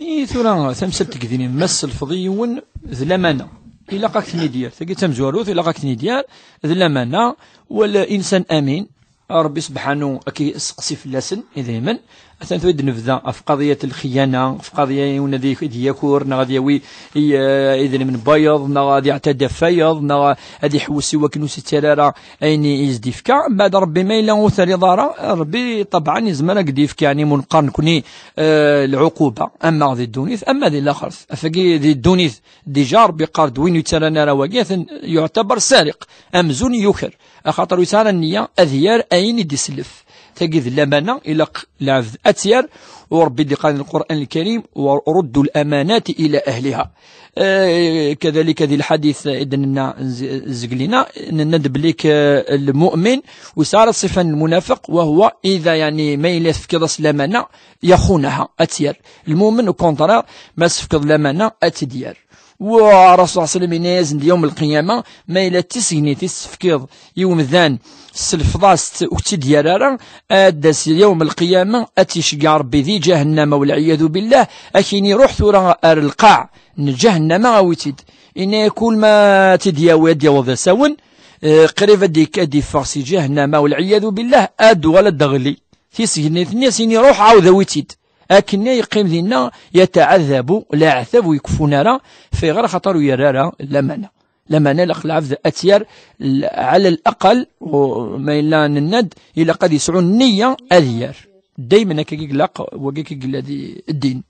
I tura tamsalt deg din, ma tselfeḍ i yiwen d lamana, ilaq ad k-ten-id-yerr. Tagi d tamezwarut, ilaq ad k-ten-id-yerr d lamana, wala insan amin, Rebbi subḥanu ad k-iseqsi fell-asen idrimen. Atan tura i d-nebda ɣef qadiyat lxiyana, ɣef qadiya yiwen ad yakur, neɣ ad yawi i, eh, idrimen n wayeḍ, neɣ ad yeɛtadi ɣef wayeḍ, neɣ ad iḥewwes i wakken ur s-yettara ara ayen i s-d-yefka. Mbeɛd Rebbi ma yella ur terriḍ ara, Rebbi ṭebɛan yezmer ad k-d-yefk, yeɛni, mu neqqar nekni, eh, lɛuquba, ama di ddunit, ama di laxert. Afagi di ddunit, dija Rebbi yeqqar-d win ur yettaran ara wagi, atan yuɛtabar sariq, amzun yuker. Axaṭer ur yesɛi ara nniya ad yerr ayen i d-islef. Tagi d lamana, ilaq lɛebd ad tt-yerr, u Rebbi d-iqqar di Lqur'an Lkarim: "ورد الأمانات إلى أهلها". Eh, kadalik di lḥadit i d-nenna z-, zeglina, nenna-d belli k-, lmu'min ur yesɛi ara ṣṣifa n lmunafiq, wa huwa ida, yani, ma yella tefkiḍ-as lamana, yaxunaha, ad tt-yerr. Lmumen, au contraire, ma s-tefkiḍ lamana, ad tt-id-yerr. Wa Rasul ṣṣallam yenna-yasen-d yawm lqiyama, ma yella d tisegnit i s-tefkiḍ i umdan s lefḍast ur k-tt-id-yerra ara, ad d-tas yawm lqiyama ad tt-iceggeɛ Rebbi di ǧahennama, walɛiyadu billah, ad k-yini ruḥ tura ar lqaɛ n ǧahennama awi-tt-id. Yenna-yak kul ma tt-id-yawi ad d-yaweḍ d asawen, eh, qrib ad d-yek-, ad d-yeffeɣ si ǧahennama, walɛiyadu billah, ad d-tuɣal ad d-teɣli. Tisegnit-nni as-yini ruḥ ɛawed awi-tt-id. Akken ay yeqqim dinna, yataɛadabu, leɛtab ur yekfun ara, fayɣer? Axaṭer ur yerra ara lamana. Lamana ilaq lɛebd ad tt-yerr l-, ɛala laqal, u-, ma yella nenna-d, ilaq ad yesɛu nniya ad yerr. Daymen akka i ilaq, wagi akka i yella di ddin.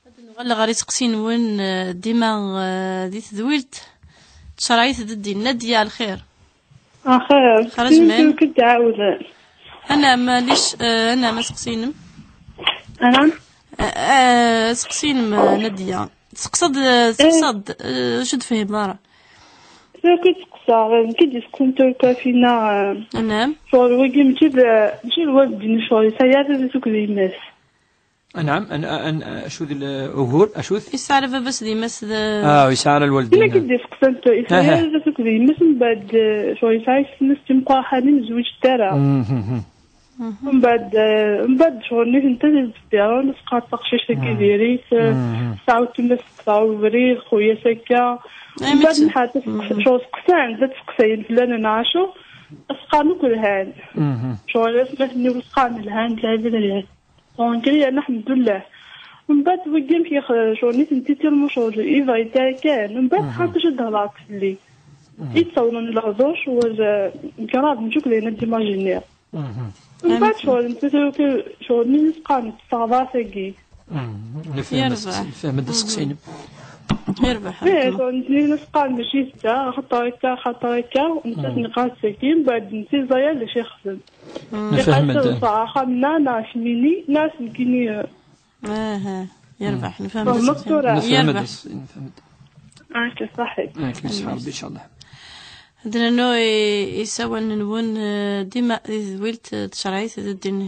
Ad nuɣal ɣer iseqsi-nwen, eh, dima, eh, di tedwilt, tecreɛ-it-id ddin. Nadia, lxir. Axir, xraj man? Ur k-d-ɛawden. Anam, lic, eh, anam, aseqsi-inem. Anam? Eh, eh, aseqsi-inem, eh, Nadia. Tseqsaḍ, eh, tseqsaḍ, eh, acu d-fhimeḍ ara? Ur k-id-seqsaɣ, nekk i d-iseqsan turkafina, eh, anam? Ccɣel wagi mačči d, mačči d lwaldin ccɣel, yesɛa ara d tukdi-ines. Anɛam, an, an, acu d l-, ugur, acu d? Yesɛa ara baba-s d yemma-s d... Ah, yesɛa ara lwaldin. Imi k-id-iseqsan, yesɛa ara baba-s akked yemma-s, mbeɛd, eh, ccɣel yesɛa yessetma-s d timeqraḥanin, ur zwiǧent ara. Mhm. Mbeɛd, eh, mbeɛd ccɣel nitenti ad ttbirun, asqar taqcict-agi diri-t, eh, tesɛa weltma-s teqḍeɛ ubrid, xuya-s akka. Mbeɛd nḥa ccɣel seqsan, ad seqsayen fell-aneɣ neɣ acu, asqar akk lhan. Ccɣel atmaten-iw asqar lhan, lɛibad lhan. Donc, yerna, alḥemdullah. Mbeɛd wigi amek yex-, ccɣel nitenti ttirmu ccɣel yebɣa yettara kan. Mbeɛd ḥaṭac ad d-hḍert fell-i. I d-ttawḍen lehdur ccɣel, eh, kraḍ, mačči akk d ayen ad d-imajiniɣ. Mbeɛd ccɣel netta tura ccɣel mi nesqan teɣḍa tagi. Nefhem. Yerbeḥ. Nefhem-d aseqsi-inem. Yerbeḥ. Eh, ccɣel netta nesqan mačči d ta, axaṭer akka, axaṭer akka, netta tenqas tagi, mbeɛd netta yeẓra d acu ixdem. Nefhem-d. Iqas axxam-nneɣ, neɣ kemmini, neɣ nekkini, eh. Aha, yerbeḥ, nefhem-d. Fehmeḍ tura? Nefhem-d. Yerbeḥ. Nefhem-d. Akka, ṣaḥit. Akka, yesɛa Rebbi, incallah. Ad nernu i, i sawal-nwen, eh, dima di tedwilt, eh, tecreɛ-it d ddin.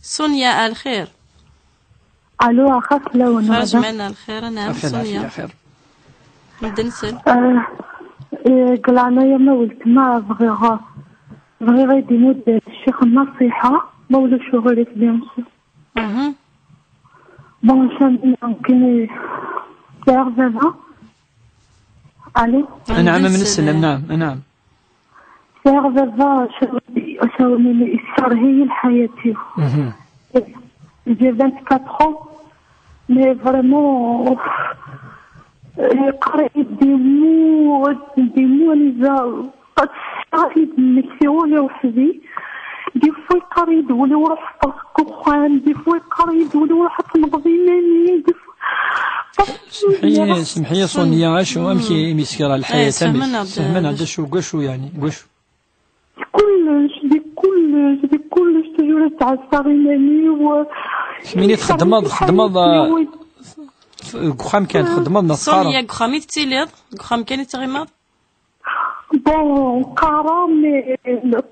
Sonia, a lxir. Alo, axir fell-awen. Xraj man, a lxir, anɛam, Sonia. Axir, axir. Medden sel. Eh, eh, deg leɛnaya ma weltma, bɣiɣ, bɣiɣ ad d-imudd ccix nnaṣiḥa, ma ulac uɣilif, bien sûr. Mhm. Bon, sɛiɣ baba. Allô? Anɛam, am nessen, anɛam, anɛam. Sɛiɣ baba, asawen-nni yesserha-yi lḥayat-iw. Mhm. J'ai vingt-quatre ans, mais vraiment, yeqqar-iyi-d des mots, des mots, anida Ad tesɛiḍ yid-nnek tiɣuli weḥd-i. Des fois yeqqar-iyi-d wuli ur ḥeṭṭeɣ deg uxxam, des fois yeqqar-iyi-d wuli ur ḥeṭṭneɣ d iman-im, des fois. Semḥ-iyi, semḥ-iyi, Sonia, acu, amek i mi s-kra lḥayat, amek? Sefhem-aneɣ-d. Sefhem-aneɣ-d acu, deg wacu, yeɛni, deg wacu? Kullec, di kullec, di kullec, toujours ad ttɛassaɣ iman-iw. Kemmini txeddmeḍ, txeddmeḍ, deg uxxam kan txeddmeḍ neɣ teqqareḍ? Sonia, deg uxxam i tettiliḍ? Deg uxxam kan i tettɣimaḍ? Bon, qqareɣ, mais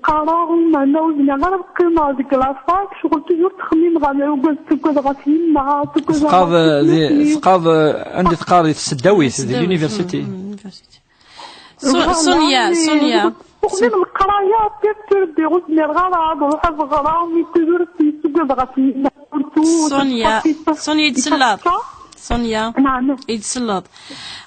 qqareɣ, meɛna ur zmireɣ ara ad qqimeɣ deg la fac, ccɣel toujours ttxemmimeɣ, ugad, tugad ɣef yemma, tugad ɣef yemma. Teqqareḍ, eh, di, teqqareḍ, eh, anda teqqareḍ, di tesdawit, di l'université. Mm, mm, université. Su-, Sonia, Sonia. Uxmim leqraya, pire, pire, ur zmireɣ ara ad ruḥeɣ ad ɣreɣ, mais toujours ttugad ɣef yemma. Sonia, Sonia, i d-selleḍ? Sonia, i d-selleḍ?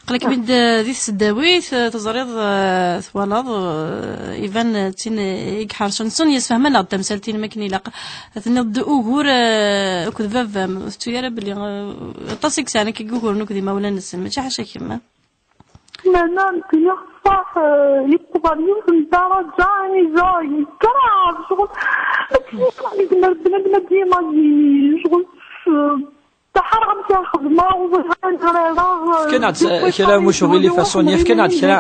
Aql-ik-id di tesdawit, eh, teẓriḍ, eh, twalaḍ, eh, iban, eh, d tin i iḥercen. Sonia, sefhem-aneɣ-d tamsalt-inem akken ilaq. Tenniḍ-d ugur, eh, akked baba-m, ur tettu ara belli, eh, aṭas i yesɛan akka i yuguren akked imawlan-nsen, mačči ḥaca kemm, eh? Meɛna nekkni ṣṣeḥ, eh, yewweḍ ɣer yiwet n ddaraǧa anida yekraḍ, ccɣel, mačči yezmer bnadem ad d-yimajini, ccɣel, eh, Taḥar amek ara xedmeɣ, ur ẓriɣ ara ɣriɣ, eh, fkan-aɣ-d, eh, kra n ucɣel i Sonia, fkan-aɣ-d kra,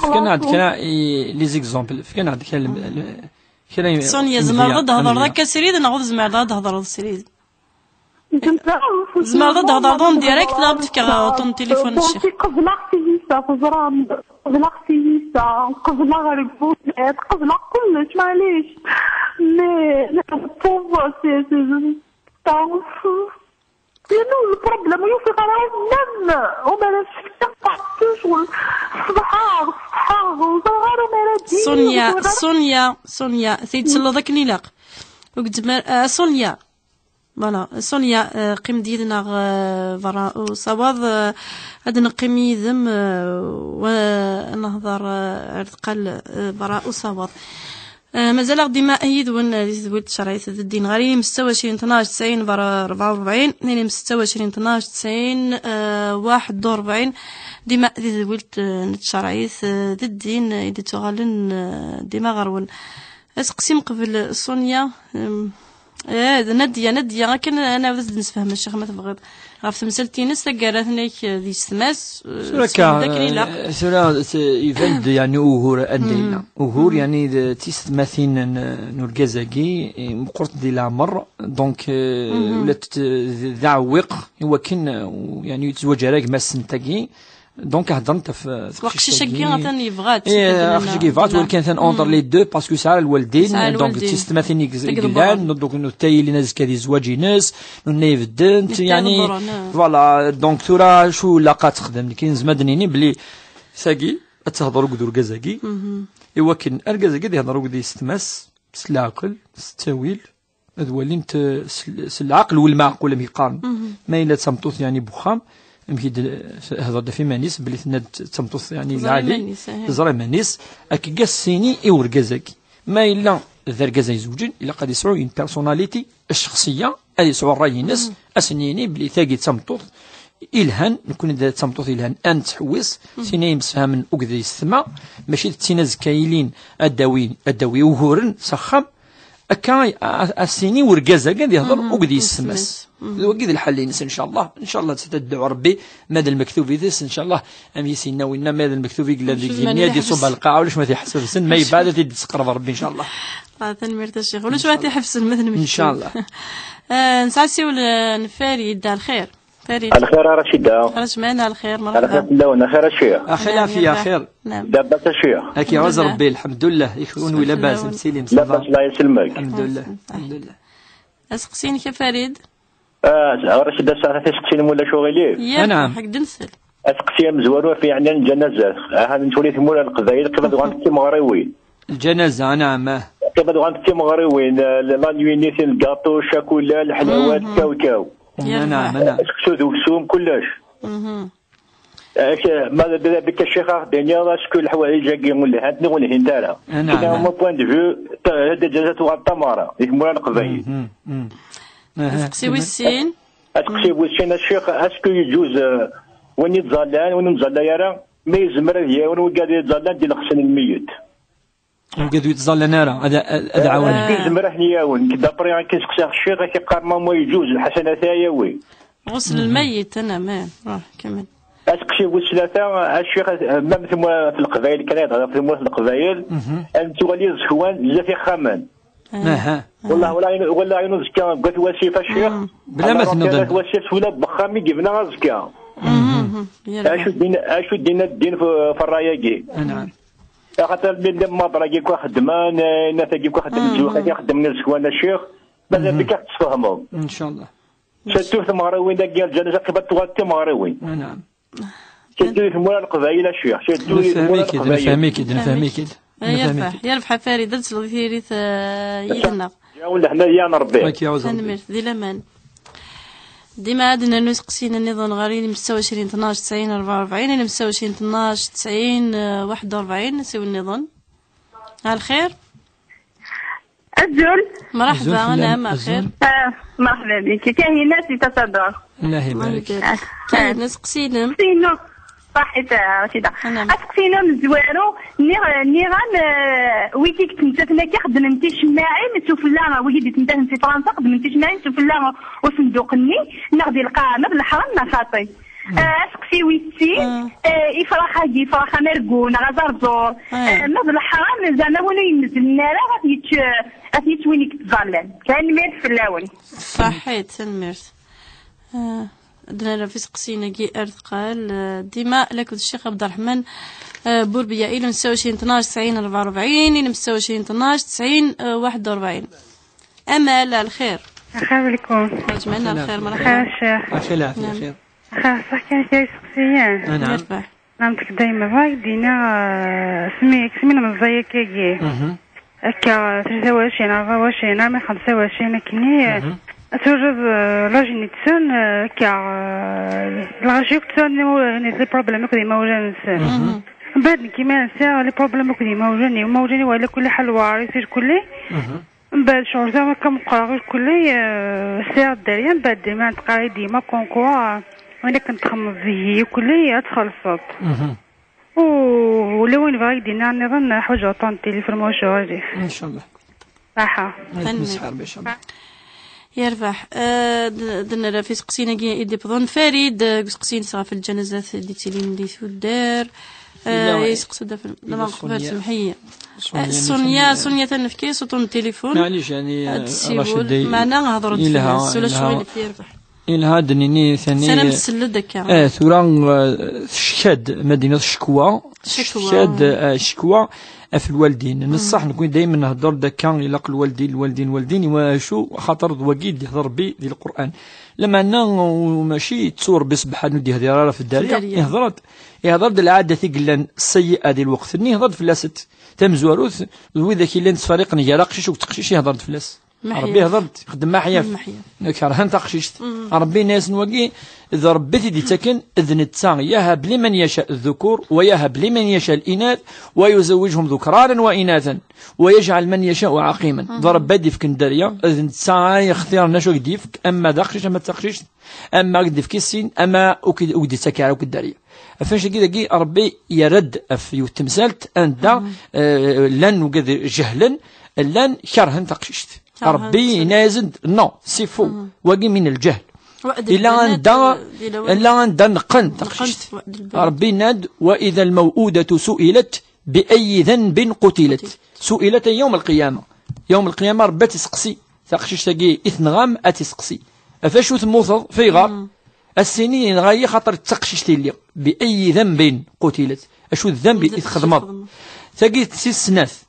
fkan-aɣ-d kra i les exemples, fkan-aɣ-d kra n, kra n Sonia, tzemreḍ ad d-thedreḍ akka srid neɣ ur tzemreḍ ad d-thedreḍ srid? Tzemreḍ ad d-thedreḍ en direct neɣ ad d-fkeɣ uṭṭun n tilifun n ccix? Qebleɣ tilisa, teẓram, qebleɣ tilisa, qebleɣ rregbulat, qebleɣ kullec, maɛlic. Mais, pour, c'est, c'est, c'est, Yernu lproblem ur yufiq ara même umara s-fkeɣ partout, ṣṣbeḥ-a, ṣṣbeḥ-a, ur ẓriɣ ara umara din, Sonia, ur ẓriɣ ara. Sonia, Sonia, tayet selleḍ akken ilaq. Ur gezmer, ah, Sonia. Voilà, Sonia, ah, qqim-d yid-neɣ, ah, berra usawaḍ, ah, ad neqqim yid-m, ah, wa nehḍer, ah, ar tqal, ah, berra usawaḍ. Ah, mazal-aɣ dima yid-wen, ah, di tedwilt tcerɛit d ddin ɣer ilim setta u ɛecrin tnac tesɛin rebɛa u rebɛin, ilim setta u ɛecrin tnac tesɛin, ah, waḥed u rebɛin, dima di tedwilt, ah, n tcerɛit, ah, d ddin, ah, i d-ittuɣalen, ah, dima ɣer-wen. Aseqsi meqbel Sonia, em, eh, d Nadia, Nadia, akken ad nɛawed ad d-nesfehmec, Ccix, ma tebɣiḍ. Ɣef temsalt-ines, taggara-tnek, eh, d yessetma-s, eh, tura akka, sfehmed akken ilaq. Eh, tura, s-, iban-d, yeɛni, ugur anda yella. Ugur, yeɛni, d tisetmatin n, n urgaz-agi, eh, meqqret di leɛmer, donc, eh, ula d, d, d aɛewwiq, i wakken, eh, u-, yeɛni, yettwaǧer gma-s n tagi, Donc, heddrent ɣef teqcict-agi. Aqcic-agi atan yebɣa-tt, eh, aqcic-agi yebɣa-tt, walakin atan entre les deux, parce que yesɛa lwaldin, donc d tisetmatin i yellan, donc nutni ad ilin azekka di zzwaǧ-ines, nutni ad bedden, yeɛni, voilà, donc tura acu ilaq ad texdem, nekk nezmer ad d-nini belli tagi ad tehder akked urgaz-agi, i wakken argaz-agi ad ihder akked yessetma-s, s leɛqel, s ttawil, ad walint, eh, s, s lɛaqel u lmeɛqul, amek i qqaren. Ma yella d tameṭṭut, yeɛni, n wexxam, amek i d-, eh, tehder-d ɣef iman-is, belli tenna-d d tameṭṭut, yeɛni, teẓra lɛali, iman-is, teẓra iman-is, akka i as-tini i urgaz-agi. Ma yella d argaz ay izewǧen, ilaq ad yesɛu une personnalité, ccexṣiyya, ad yesɛu ṛṛay-ines, ad sen-yini belli tagi d tameṭṭut ilhan, nekkni d tameṭṭut ilhan, ad nettḥewwis, tin ay yemsefhamen akked yessetma, mačči d tin azekka ilin ad d-tawi, ad d-tawi uguren s axxam, akka a, a, a s-tini urgaz-agi ad yehder akked yessetma-s. D wagi d lḥal-ines, ncallah. Ncallah, ad teddu Rebbi, ma d lmektub-ines, ncallah, am i s-yenna winna, ma d lmektub i yellan deg yigenni, ad iṣubb ɣer lqaɛa, ulac ma t-iḥseb sen, ma yebɛed ad t-id-tqerreb Rebbi, ncallah. Ah, tanemmirt a Ccix. Ulac ma t-iḥebsen, ma d lmektub. Ncallah. Ah, nesɛa asiwel, ah, n Farid, ar lxir. Farid. Ar lxir a Racida. Ar lxir, ar lxir, merḥba. Ar lxir fell-awen, ar lxir a Ccix. Ar lxir, lɛafya, ar lxir. Labas a Ccix. Ad k-iɛuzz Rebbi, lḥemdullah. I kunwi labas, msilim, ça va? Labas, Allah yesselmek. Lḥemdullah, lḥemdullah. Aseqsi-inek a Farid? Ah, Racida, sɛiɣ tiseqsiyin ma ulac uɣilif? Anɛam. Yak, ḥek-d nsel. Aseqsi amezwaru ɣef yeɛnan lǧanazat. Aha, nettwali tmura n Leqbayel, qrib ad uɣalent d timeɣriwin. Lǧanaza, anɛam, ah. Qrib ad uɣalent d timeɣriwin, eh, la nuit-nni, tin, lgaṭu, ccakula, leḥlawat, kawkaw. Anɛam, anɛam. Seksu d uksum, kullec. Ak-, ma d, d, d, ccix, ad ɣ-d-tiniḍ, est-ce que leḥwayeǧ-agi ur lhant neɣ ur lhint ara? Anɛam. Kra, mon point de vue, ta-, d lǧanaza tuɣal d tameɣra di tmura n Leqbayel. Aseqsi wis sin. Aseqsi wis sin, a Ccix, est-ce que yeǧuz, euh, win yettẓallan, win ur nettẓalla ara, ma yezmer ad yawen wigad yettẓallan di lexsen n lmeyyet? Wigad ur yettẓallan ara, ad, ad, ad ɛawnen. Est-ce que yezmer ad ten-yawen? Nekk d'après akken seqsiɣ Ccix, ak-iqqar ma, ma yeǧuz, lḥasanat ad yawi. Ɣusl lmeyyet, anɛam, ruḥ, kemmel. Aseqsi wis tlata, a Ccix, même tmura f Leqbayel, kan ad ɣef tmura f Leqbayel, ad nettuɣal iẓekwan zdat ixxamen. Aha. Wallah, wala ayen, wala ayen uzekka deg At Wasif, a Ccix. Bla ma tenniḍ. At Wasif, s wala n wexxam i yebna azekka. Acu din, acu din ddin f, f ṛṛay-agi? Anɛam. Axaṭer mi llan maḍra-agi akk xeddmen, eh, inat-agi akk xeddmen, zzux-agi xeddmen iẓekwan, a Ccix. Mazal bik ad ɣ-tesfehmeḍ. Ncallah. Surtout timeɣriwin dagi, lǧanaza qrib ad tuɣal d timeɣriwin. Anɛam. Surtout di tmura n Leqbayel, a Ccix. Surtout di tmura n Leqbayel. Nefhem-ik-id, nefhem-ik-id. Eh, yerbeḥ, yerbeḥ a Farid, ad tesleḍ i tiririt, eh, yid-neɣ. Ǧawen leḥnaya n Rebbi. Tanemmirt, di laman. Dima ad nernu iseqsiyen nniḍen ɣer ilim setta u ɛecrin tnac tesɛin rebɛa u rebɛin, ilim setta u ɛecrin tnac tesɛin waḥed u rebɛin, asiwel nniḍen. Ar lxir. Azul. Merḥba, azul fell-am, anɛam, axir. Ah, merḥba bik. Kahina si Tasador. Allah ibarik. Ah, Kahina, seqsi-inem. Seqsi-inu. Ṣaḥit, ah, Racida. Anɛam. Aseqsi-inu amezwaru, nniɣ, nniɣ-am, eh, wigi i yettmettaten akka xeddmen ticemmaɛin s ufella, wigi i d-yettmettaten si Fransa xeddmen ticemmaɛin s ufella usenduq-nni, neɣ di lqaɛa, ma d leḥram neɣ xaṭi. Ah, aseqsi wis sin, ah, ifrax-agi, ifrax amergu neɣ aẓerẓur, ah, ma d leḥram, zeɛma win ur yemmezlen ara ad t-yečč, ad t-yečč win i yettẓallan. Tanemmirt fell-awen. Ṣaḥit, tanemmirt. Ah, ad nara f iseqsiyen-agi ar tqal, ah, dima lakked Ccix Abderrahman, ah, Burbiya, ilem setta u ɛecrin tnac tesɛin rebɛa u rebɛin, ilem setta u ɛecrin tnac tesɛin waḥed u rebɛin. Amal, ar lxir. السلام عليكم. حاج معنا الخير، مرحبا. خير الشيخ. عافية العافية، نعم. خير. خير، صح كان كاين سقسيان. آه، نعم. مرحبا. نعم، تقداي ما باغي دينا، آه، سمي، سمي المزايا كيكي. مهم. هكا، ثلاثة وعشرين، أربعة وعشرين، عام خمسة وعشرين كني. مهم. توجد، آه، لا جينيتسيون، آه، هكا، آه، لا جيوكسيون، يعني، لي بروبليم كدي ما وجدنس. مهم. من بعد كيما نسى لي بروبليم كدي ما وجدني، ما وجدني وعلى كل حال وارث كلي. مهم. من بعد شهور زعما كنقرا غير كلي، آه، ساعة الدرية، من بعد ديما تقراي ديما كونكوا، آه، وأنا كنت خمس زهي كلي تخلصت. مهم. و-، ولا وين بغا يدينا نظن حاجة طون تليفون مشهور. إن شاء الله. صحة. مسحر إن شاء الله. يربح. آه، د-، دنا راه في سقسينا كي يدي بضون فريد، آه، سقسين صغار في الجنازات دي تيلين دي ثودار. آه، لا، يسقسد في لا، ما قبل سمحية. سونيا، آه، سونيا، سونيا تنفكي صوتون التليفون. معليش، يعني، هاد آه، السيبول. رشيد داي-، معنا هضروا إلها، الناس، ولا إلها، شوية في يربح. إلها دنيني ثاني. سلام السلد هكا. آه، ثورة، آه، شكاد مدينة الشكوى. شكوى. شكاد، آه، الشكوى، آه، في الوالدين. نصح نكون دايمًا نهضر دكا، يلاق الوالدين، الوالدين، الوالدين، وشو خاطر واقيد يهضر بي دي القرآن. لما أنا وماشي تصور بي سبحانه دي هذه راه في الدارية. في الدارية. يهضرت، يهضر د العادة ثقلان السيئة دي الوقت. ني هضرت في لاست. تمزواروث، وإذا كي لان تفريق نجارة قشيش وتقشيش يهضرت في لاست. محيا. ربي يهضر، خدم محيا. محيا. كرهن تقشيشت. ربي ناس نواقي، إذا ربي تدي تكن، إذ نتسا يهب لمن يشاء الذكور ويهب لمن يشاء الإناث ويزوجهم ذكرانا وإناثا ويجعل من يشاء عقيما. ضرب بدي في كندريا، إذ نتسا يختار نشو يديفك، أما دقشيش، أما تقشيشت، أما قد في كيسين، أما وكد، وكد تكارا وكد داريا. فاش كي ربي يرد في يوتمسالت، أندا، آه، لن وقد جهلا، لن كرهن تقشيشت. ربي ينازل، نو، سي فو. واقي من الجهل. إلا أندا، إلا أندا نقن تقشيشت. ربي ناد: "وإذا الموءودة سئلت بأي ذنب قتلت". سئلت يوم القيامة. يوم القيامة ربي تسقسي. تقشيشت كي إثنغام أتسقسي. أفاشو تموتض في غار؟ السيني غاية خاطر تقشيشت اللي. بأي ذنب قتلت؟ أشو الذنب إذ خدمض؟ تقي تسناث.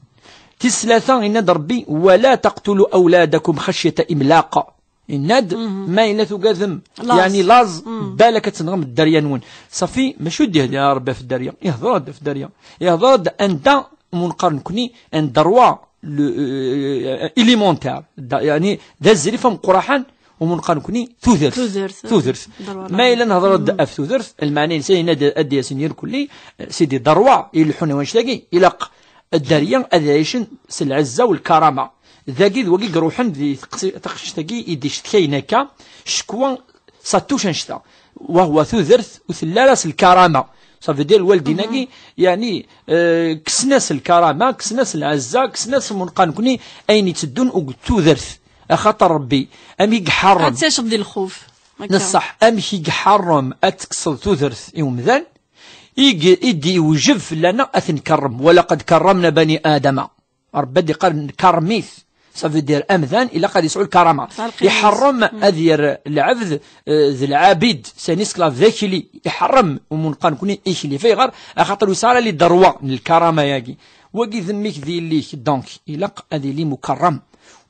تسلاثة إن ربي: "ولا تقتلوا أولادكم خشية إملاق". إناد ما إلا تقاذم، يعني لاز، بالك تنغم الدريا نون. صافي، ما شو دي هذه يا ربي في الدريا؟ يهضر هذا في الدريا. يهضر هذا أنت منقرن كني أن دروا ل-، إليمونتير. دا-، يعني، دا الزريفة مقرحان ومنقرن كني ثوثرث. ثوثرث. ثوثرث. ما إلا نهضر دا في ثوثرث، المعنى إنسان هنا دا-، أدي سنير كلي، سيدي دروا يلحون وانشتاقي، إلى الدارية أذ يعيشن س العزة والكرامة. ذاكي ذ واكي يروحن ذي تقصي-، تقشتاكي يدي شتكاين هكا، شكوى ساتوش انشتا. وهو ثوذرت وثلا راس الكرامة. صافي دير الوالدين هاكي، يعني، آه، كسناس الكرامة، كسناس العزة، كسناس منقان كني، أين يتدون وقد ثوذرت. أخاطر ربي، أم يقحرم. عاد تشغل ديال الخوف. هكا. نصح، أم يقحرم أتكسر ثوذرت يوم ذان، يج-، يدي يوجب لنا أثنكرم، "ولقد كرمنا بني آدم". ربي دي قال: "كرميث". صافي دير أمذان إلا قد يسعو الكرامة. يحرم أذير العبد، آه، ذي العابد، ساني سكلاف ذاكلي، يحرم ومن قال كوني إيكلي فيغر، أخاطر وسارة لي دروا الكرامة ياكي. وقي ذميك ذي ليك، دونك، إلق أذي لي مكرم.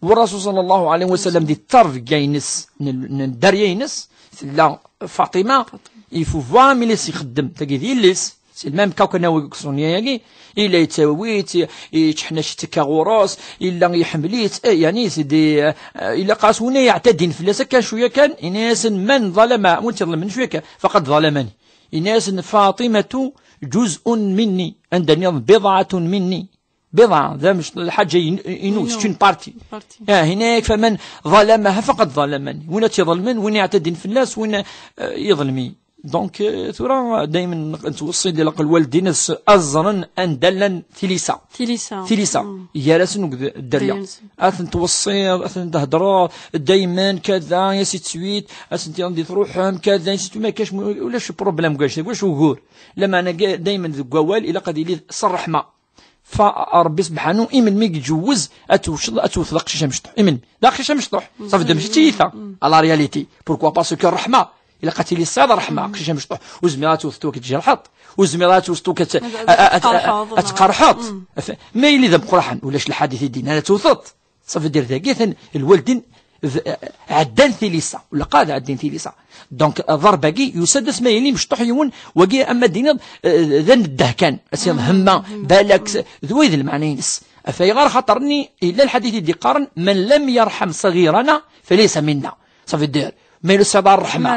والرسول صلى الله عليه وسلم دي الطرف جاينس، ن-، ن-، الدار ياينس، ثلا فاطمة، يفو فاميليس يخدم، تاكي ذي ليس. سي المام كاو كان ويكسون ياكي، إلا يتساويت، يتحنش تكا غوروس، إلا يحمليت، إيه، يعني، سيدي، آه، إلا قاسونا يعتدين في الليسة كان شوية كان، إناس من ظلم، وانت ظلم من شوية كان، فقد ظلمني. إناس فاطمة جزء مني، عندني بضعة مني. بضعة، ذا مش الحاجة ين-، ينوس، إنو. شنو بارتي؟ بارتي. آه، هناك فمن ظلمها فقد ظلمني. وين تظلمن، وين يعتدين في الناس، وين، آه، يظلمي. دونك، آه، ثورة دايمًا نتوصي ديال الوالدين الس-، الزرن أن دلن ثليسة. ثليسة. ثليسة. مم. يا راسن وقد الدريا. دايمًا. أثن توصي، أثن تهدر، دايمًا كذا، يا سي تسويت، أثن تيران دي تروحهم، كذا، يا سي ما كاش م-، ولا شي بروبليم، كاش، واش وقور. لما أنا قا-، دايمًا ذو قوال، إلا قد يلي صرحمة. فربي سبحانه إمن مي يتجوز أتوشل، أتوث لا قشيشة مشطوح. إمن لا قشيشة مشطوح. صافي، دا ماشي تيثا. على رياليتي. بوركوا با؟ سكو الرحمة. إلا قتلي الصيد الرحمة، قشيشة مشطوح. وزميرة توثتو كتجرحط. وزميرة توثتو كت-، أ-، أ-، أ-، أتقرحط. أتقرحط. ف-، ما يلي ذا مقرحا. ولاش الحديث يدينا أنا توثط. صافي، دير ذاكي ثن الوالدين d-, ɛeddan tilisa, ula qad ɛeddin tilisa. Donc, ḍarba-agi yusa-d asma yili mecṭuḥ yiwen, wagi ama d-tiniḍ, eh, d aneddah kan, as-iḍ hemma, balak, s-, d wayd lmeɛna-ines. Af ayɣer? Xaṭer-nni, yella lḥadit i d-iqqaren: "من لم يرحم صغيرنا فليس منا". Ça veut dire, ma yella ur tesɛiḍ ara ṛṛeḥma,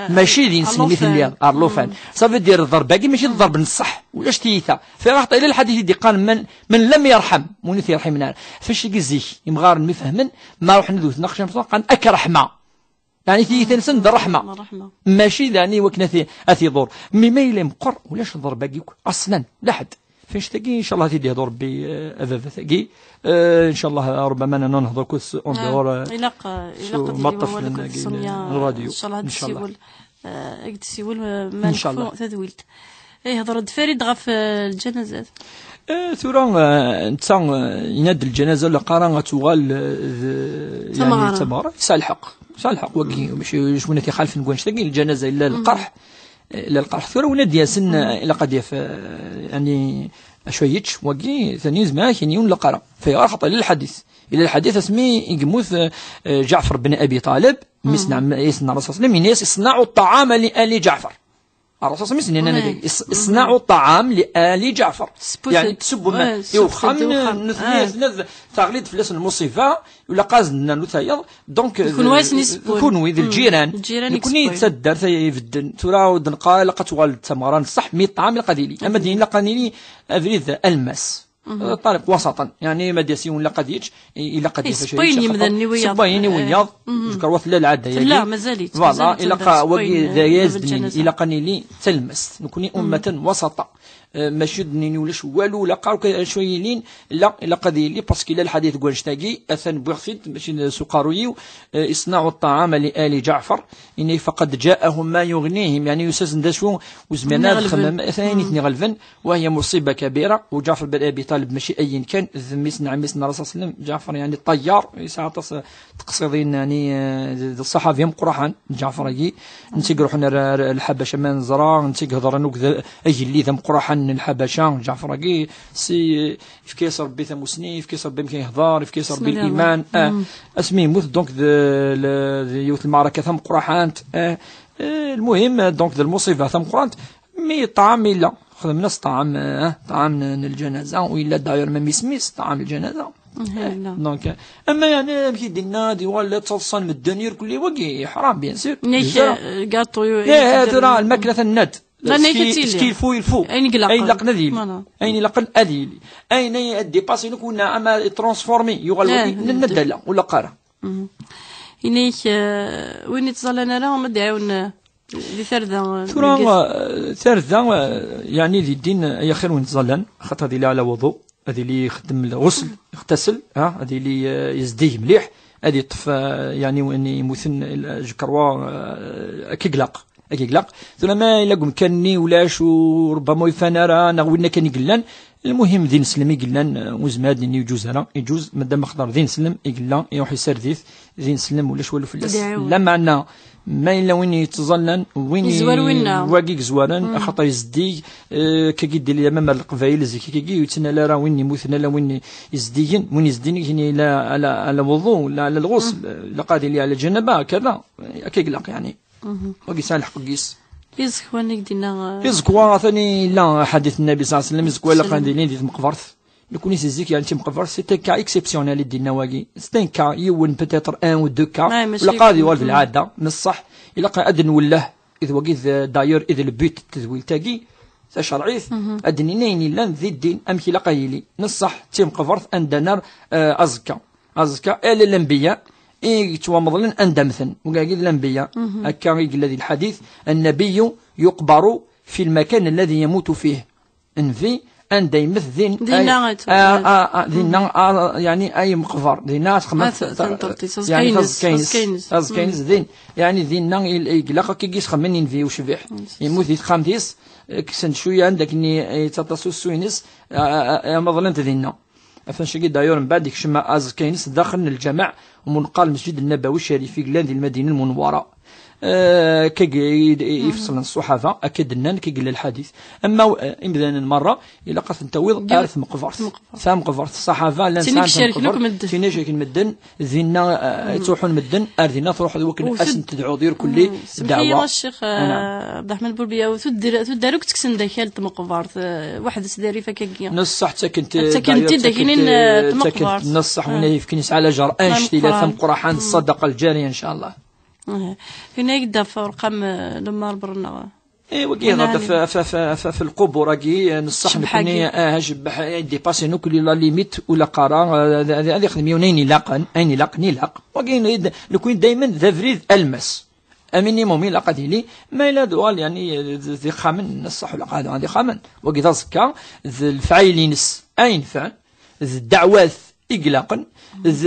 mačči d ineslem i telliḍ, ar llufan. Ça veut dire, ḍḍerb-agi mačči d ḍḍerb n ṣṣeḥ, ulac tiyita. Fi ɣaṭ, ila lḥadit i d-iqqaren: "من، من لم يرحم", win ur t-yerḥimen ara. Ɣef wacagi zik, imɣaren mi fehmen, ma ruḥen ad wten aqjun, qqaren: "Ak ṛṛeḥma." Yeɛni tiyita-nsen d ṛṛeḥma. Mačči d, yeɛni, wakken ad t-, ad t-iḍur. Mi ma yella meqqer, ulac ḍḍerb-agi akk, aṣlan, la ḥedd. Fi ncet-agi, ncallah, ad t-id-yehdu Rebbi, eh, a baba-tagi. Eh, ncallah, rubbama nana nehḍer akk s, en dehors, eh, ilaq, eh, ilaq ad yili wawal akked Sonia, ncallah, ad d-tessiwel, eh, ad d-tessiwel, eh, ma nekfu tadwilt. Ihḍer-d Farid ɣef, eh, lǧanazat. Eh, tura, eh, netta, eh, yenna-d lǧanaza lqara ad tuɣal, eh, d, yeɛni, d tameɣra. Yesɛa lḥeqq. Yesɛa lḥeqq, wagi, mačči d win ad t-ixalfen deg wannect-agi, lǧanaza illa lqerḥ. Eh, illa lqerḥ. Tura win ad d-yasen, eh, ilaq ad yaf, eh, yeɛni, acu ad yečč, wagi, tani yezmer ad ak-yini yiwen lqara. Fi ɣer xaṭer illa lḥadit. Illa lḥadit asmi i yemmut, eh, eh, Ǧaɛfer ben Abi Ṭalib, mmi-s n ɛemmi-s n Ṛṛasul ṣalla Llahu ɛalayhi wa sallam, yenna-yas: "اصنعوا الطعام لآل جعفر". Ṛṛasul ṣalla Llahu ɛalayhi wa sallam, yenna-yas: "اصنعوا الطعام لآل جعفر". Yeɛni, tsubbem i uxxam n, n, taɣli-d fell-asen lmuṣiba, ula qaz n, n utayeḍ. Donc, d kunwi d lǧiran. Nekni d taddart ay ibedden. Tura ur d-neqqar ilaq ad tuɣal d tameɣra n ṣṣeḥ, mi ṭṭɛam ilaq ad yili. Ama d ilaq ad nili abrid alemmas. Ṭariq wasaṭan. Yeɛni, ma d-yas yiwen ilaq ad yečč, i-, ilaq ad yaf acu yečč, axaṭer sebbayen i wiyaḍ. Jkerwa tella lɛada-yagi. Tella, mazal-itt. Voilà, mazal-itt ilaq, wagi d ayaz d-nini, ilaq ad nili d talemmast. Nekni ummatan wasaṭa. Eh, mačči d-nini ulac walu, la qqar acu yilin, la, ilaq ad yili, parce que illa lḥadit deg wannect-agi, atan wwiɣ-t-id, mačči s uqerruy-iw, eh, "اصنعوا الطعام لآل جعفر". Ini: "فقد جاءهم ما يغنيهم", yeɛni, yusa-sen d acu ur zmiren ad xedmen, atan ayen i ten-iɣelben, وهي مصيبة كبيرة. U Ǧaɛfer ben Abi Ṭalib mačči ayen kan, d mmi-s n ɛemmi-s n Ṛṛasul ṣalla Llahu ɛalayhi wa sallam, Ǧaɛfer, yeɛni, ṭayyar, yesɛa aṭas, eh, teqsiḍin, yeɛni, eh, d, d ṣṣaḥabi ameqqraḥan, Ǧaɛfer-agi. Netta i iruḥen ar, ar Lḥabaca ma neẓra, netta i ihedṛen akked agellid ameqqraḥan n Lḥabaca, Ǧaɛfer-agi, si, yefka-yas Ṛebbi tamusni, yefka-yas Ṛebbi amek ara yehdeṛ, yefka-yas Ṛebbi liman. Ah, asmi yemmut, donc, d, l-, d yiwet lmeɛraka tameqqraḥant. Ah, eh, lmuhim, donc, d lmuṣiba tameqqrant. Mi ṭṭɛam illa, xedmen-as ṭṭɛam, eh, ṭṭɛam n, n lǧanaza, u illa d'ailleurs même isem-is, ṭṭɛam lǧanaza. Donc, eh, ama yeɛni amek i d-inna, d yuɣal la ttaḍsan medden irkelli, wagi ḥram, bien sûr. Nek, eh, gaṭu, eh, tura lmakla tenna-d. Ski, ski ilfu, ilfu. Ayen ilaqen ad yili. Ayen ilaqen ad yili. Ayen ay ad dépasser nekk, wina ama transformé, yuɣal wagi, nenna-d ala, ur ilaq ara. Inek, eh, win ittẓallan ara, ma d-iɛiwen, eh, di tarda, eh, tura, eh, tarda, eh, yeɛni di ddin, eh, ay axir win ittẓallan, xaṭer ad yili ala wuḍu, ad yili ixeddem lɣusl, ixtasel, ha, ad yili, eh, yezdig mliḥ, ad yeṭṭef, eh, yeɛni win yemmuten, eh, jkerwa, eh, akka i ilaq, akka i ilaq. Tura ma yella deg umkan-nni ulac, u ṛebbama ur yefan ara, neɣ winna kan i yellan, lmuhim d ineslem i yellan, eh, ur nezmir ad nini yeǧuz ara, yeǧuz, madam axaṭer d ineslem i yella, iruḥ isardit, d ineslem, ulac walu fell-as. Lameɛna, ma yella win yettẓallan, win i-, wagi yezwaren, axaṭer yezdig, eh, akkagi d-yili, ama ar Leqbayel zik, akkagi ur yettnal ara win yemmuten, ala win yezdigen, win yezdigen, yella ala, ala wuḍu, la ala lɣusl, ilaq ad yili ala lǧanaba, kada, akka i ilaq, yeɛni. Wagi yesɛa lḥeqq deg-s. Iẓekwan i d-yenna, eh, iẓekwa, atan yella ḥadit n Nnabi ṣalla Llahu ɛalayhi wa sallam, iẓekwa ilaq ad ilin di tmeqbert. Nekni si zik, yeɛni, timeqbert, c'est un cas exceptionnel i d-yenna wagi. C'est un cas, yiwen, peut-être un ou deux cas. Ilaq ad yuɣal d lɛada, mais ṣṣeḥ, ilaq ad nwelleh, i d wagi d, d'ailleurs, i d le but n tedwilt-agi tacerɛit, ad d-nini ayen yellan di ddin, amek ilaq ad yili. Neṣṣeḥ, d timeqbert anda nar, eh, aẓekka. Aẓekka, ala lanbiya i yettwameḍlen anda mmten. Wagi d lanbiya. Akka i yella di lḥadit: "النبي يقبر في المكان الذي يموت فيه". Nnbi, anda yemmet din, dinna ay, ay, ah, ah, ah, dinna, ah, yeɛni, ay meqber, dinna ad txemmeḍ, ad t-, ta-, taneṭṭeḍ-is, yeɛni aẓekka-ines, taẓekka-ines, aẓekka-ines din, yeɛni, dinna i, i ilaq akka i yesxemmen nnbi ucbiḥ. Yemmut di texxamt-is, eh, kksen-d cwiya anda akken i, i yettaṭṭas usu-ines, ah, ah, ah, meḍlen-t dinna. Atan cagi, d'ailleurs, mbeɛd ikcem aẓekka-ines daxel n lǧameɛ, umu neqqar Lmesǧid Nnabawi Ccarif, i yellan di Lmadina Lmunewwara. Eh, kagi i- i- ifeṣlen ṣṣuḥaba, akka d-nnan, kagi yella lḥadit. Ama, eh, imdanen merra, ilaq ad ten-tawiḍ ar tmeqbert. Tameqbert, ṣṣaḥaba llan sɛan tameqbert, tina akken medden, dinna, eh, ttruḥun medden, ar dinna truḥeḍ wakken ad sen-tedɛuḍ irkelli. Smeḥ-iyi a ccix, eh, Abderrahmane Bourbiya, tuddar akk ttekksen-d akal tmeqbert, eh, weḥd-s d arif akkagi. Neṣṣaḥ ttaken-t, ttaken-t-id akinin, eh, tmeqbert. Neṣṣaḥ win ay yefkin yesɛa lajer anect ila tameqqraḥant, ṣṣadaqa lǧariya, ncallah. Tin ay d-af urqam, eh, lemmer berneɣ. Eh, wagi yehḍer ɣef, ɣef, ɣef, ɣef, ɣef lqubur-agi, eh, neṣṣaḥ nekni, ah, cebbeḥ, eh, dépassé nekk la limite ula qqareɣ, eh, ad, ad ixdem yiwen ayen ilaqen, ayen ilaqen, ilaq. Wagi nekni daymen d abrid almas. Un minimum ilaq ad yili, ma yella d uɣal, yani, d, d ixxamen, neṣṣaḥ ula qqareɣ d ixxamen. Wagi d aẓekka, d lefɛayel-ines ay nefɛen, d ddeɛwat i ilaqen, d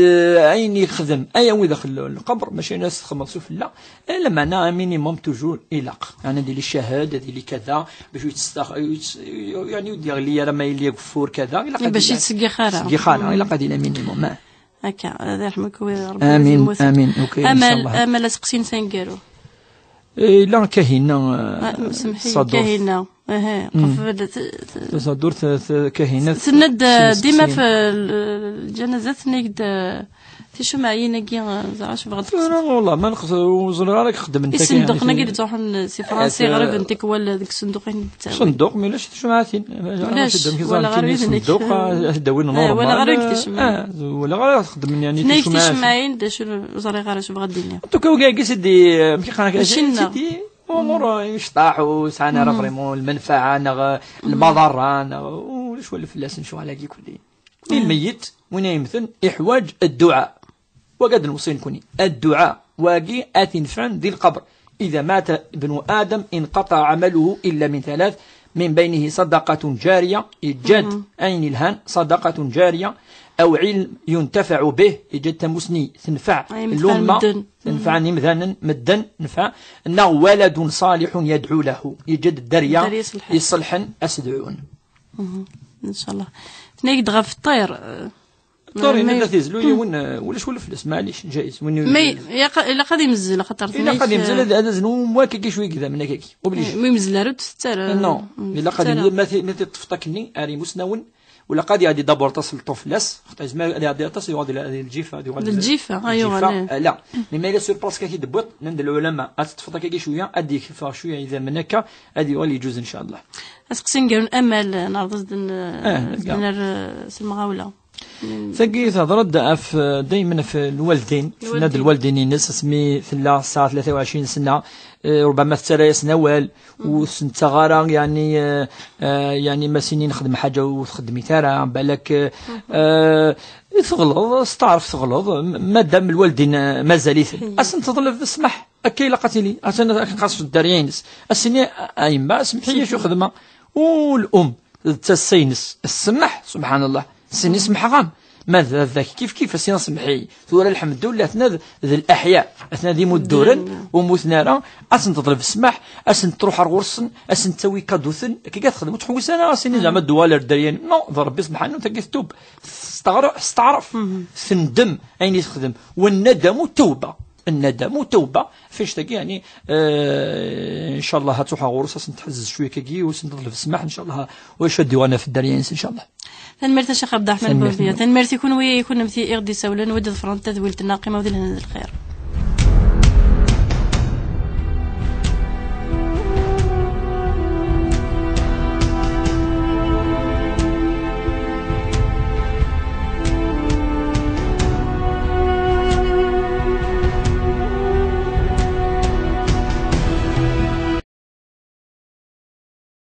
ayen yexdem ay awi daxel n lqebr, mačči ayen as txedmeḍ sufella. Eh, lameɛna un minimum toujours ilaq. Yani ad yili ccahad, ad yili kada, bac ur yettestax-, ur yett-, yani ur d-yeɣli ara ma yili ageffur kada, ilaq ad yili, ara. Ilaq ad yili un minimum, ah. Akka, ad irḥem-ik Rebbi. Amin, amin, ok, amal, inchallah. Amal aseqsi-ines aneggaru. Eh, illa Kahina, eh, ah, semḥi, Ṣadurt. Kahina. Aha, qef-, t-, t-, Tasadurt, t-, Kahina, tenna-d, eh, dima f-, l-, lǧanazat, tenna-d, eh, ticemɛayin-agi, eh, ẓra acu bɣant. Tura, wallah, ma nqes-, ur ẓriɣ ara xedmen. Isenduqen-agi d-ttruḥun si Fransa, eh, ɣriben tikwal deg isenduqen i d-ttawin. Senduq, mi ulac ticemɛatin. Ulac, wala ɣer wid-nni. Senduq, ah, ad d-awin normal. Wala ɣer wid ticemɛatin. Ah, wala ɣer xedmen, yani, ticemɛatin. Ticemɛayin, d acu, ur ẓriɣ ara acu bɣa d-iniɣ. En tout cas, wagi, sidi, eh, amek i qqaren, mačči nneɣ. Sidi, umur, eh, imecṭaḥ, ur sɛan ara vraiment lmenfaɛa, neɣ, eh, lmaḍerra, neɣ, ulac wala fell-asen ccɣel-agi kulli. I lmeyyet, win ay yemmten, iḥwaǧ dduɛa. Wagi ad newṣi nekni. Dduɛa, wagi ad t-inefɛen di lqebr. إذا مات ابن آدم انقطع عمله إلا من ثلاث، من بينه صدقة جارية، yeǧǧa-d ayen ilhan, صدقة جارية، أو علم ينتفع به، yeǧǧa-d tamusni tenfeɛ lumma, tenfeɛ imdanen, medden, nefɛa, neɣ ولد صالح يدعو له، yeǧǧa-d dderya iṣelḥen, ad s-dɛun. Inchallah. Tenna-d ɣef ṭṭir, eh, Ṭṭir, ma yenna d at izlu yiwen, eh, ulac wala fell-as, maɛlic, ǧayiz. Win ma ilaq ad imezzel, axaṭer ilaq ad imezzel, ad, ad aznu wakagi cwi gdamen akagi. Obligé. Ma imezzel ara ur t-tett ara. Non. Ilaq ad imezzel, ma ti-, ma teṭṭfeḍ akkenni ar imusnawen, ilaq ad iɛeddi d'abord aṭas n lṭuf fell-as, xaṭer yezmer ad iɛeddi aṭas, yuɣal di la-, di lǧifa, ad yuɣal di lǧifa, ah, yuɣal, eh. Ah, la. Mais ma yella sur place kan i d-tewwiḍ, nnan-d lɛulama, ad teṭṭfeḍ akagi cwiya, ad d-yekfa cwiya, idammen akka, ad yuɣal yeǧuz, inchallah. Aseqsi n gar amal, neɛreḍ ad s-d-n-, ah, s-d-nerr, eh, s lemɣawla. Tagi tehḍer-d ɣef, daymen ɣef lwaldin. Tenna-d lwaldin-ines asmi tella tesɛa tlata u ɛecrin sna, eh, rubama tettarra-yasen awal, ur sen-ttaɣ ara, yani, eh, eh, yani, ma sini nexdem ḥaǧa ur txeddmit ara, balak, eh, eh, teɣleḍ, steɛref teɣleḍ, m-, madam lwaldin, eh, mazal-iten. Ad sen-teḍleb ssmaḥ, akka ilaq ad tili. Atan akken xas dderya-ines. Ad s-tini, a yemma, semḥ-iyi acu xedmeɣ. U l-um, d tasa-ines, tsemmeḥ, subḥanallah. Sin ismeḥ-am. Ma d baba-k kif kif, a sin semmeḥ-iyi. Tura, lḥemdullah, atna d, d leḥya. Atna d imudduren, ur mmuten ara. Ad sen-teḍleb ssmaḥ, ad sen-truḥ ar ɣur-sen, ad sen-tawi kaduten. Akka i texdem, ur tḥewwes ara, a sin zeɛma ddwa ar dderya. Non, d Rebbi subḥanu, tagi tettub. Testeɛref, testeɛref. Tendem ayen i texdem. Wa nnadamu tawba. Nnadamu tawba. Ɣef annect-agi, yani, eh, inchallah, ad truḥ ɣur-s, ad sen-tḥezzez cwiya kagi, u ad sen-teḍleb ssmaḥ, inchallah, u acu ad d-yuɣalen ɣef dderya-ines, inchallah. Tanemmirt a Ccix Abderrahmane Bourbiya. Tanemmirt i kunwi, i kunemti i ɣ-d-isawlen, wid iḍefren tadwilt-nneɣ, qqimeɣ di lehna d lxir.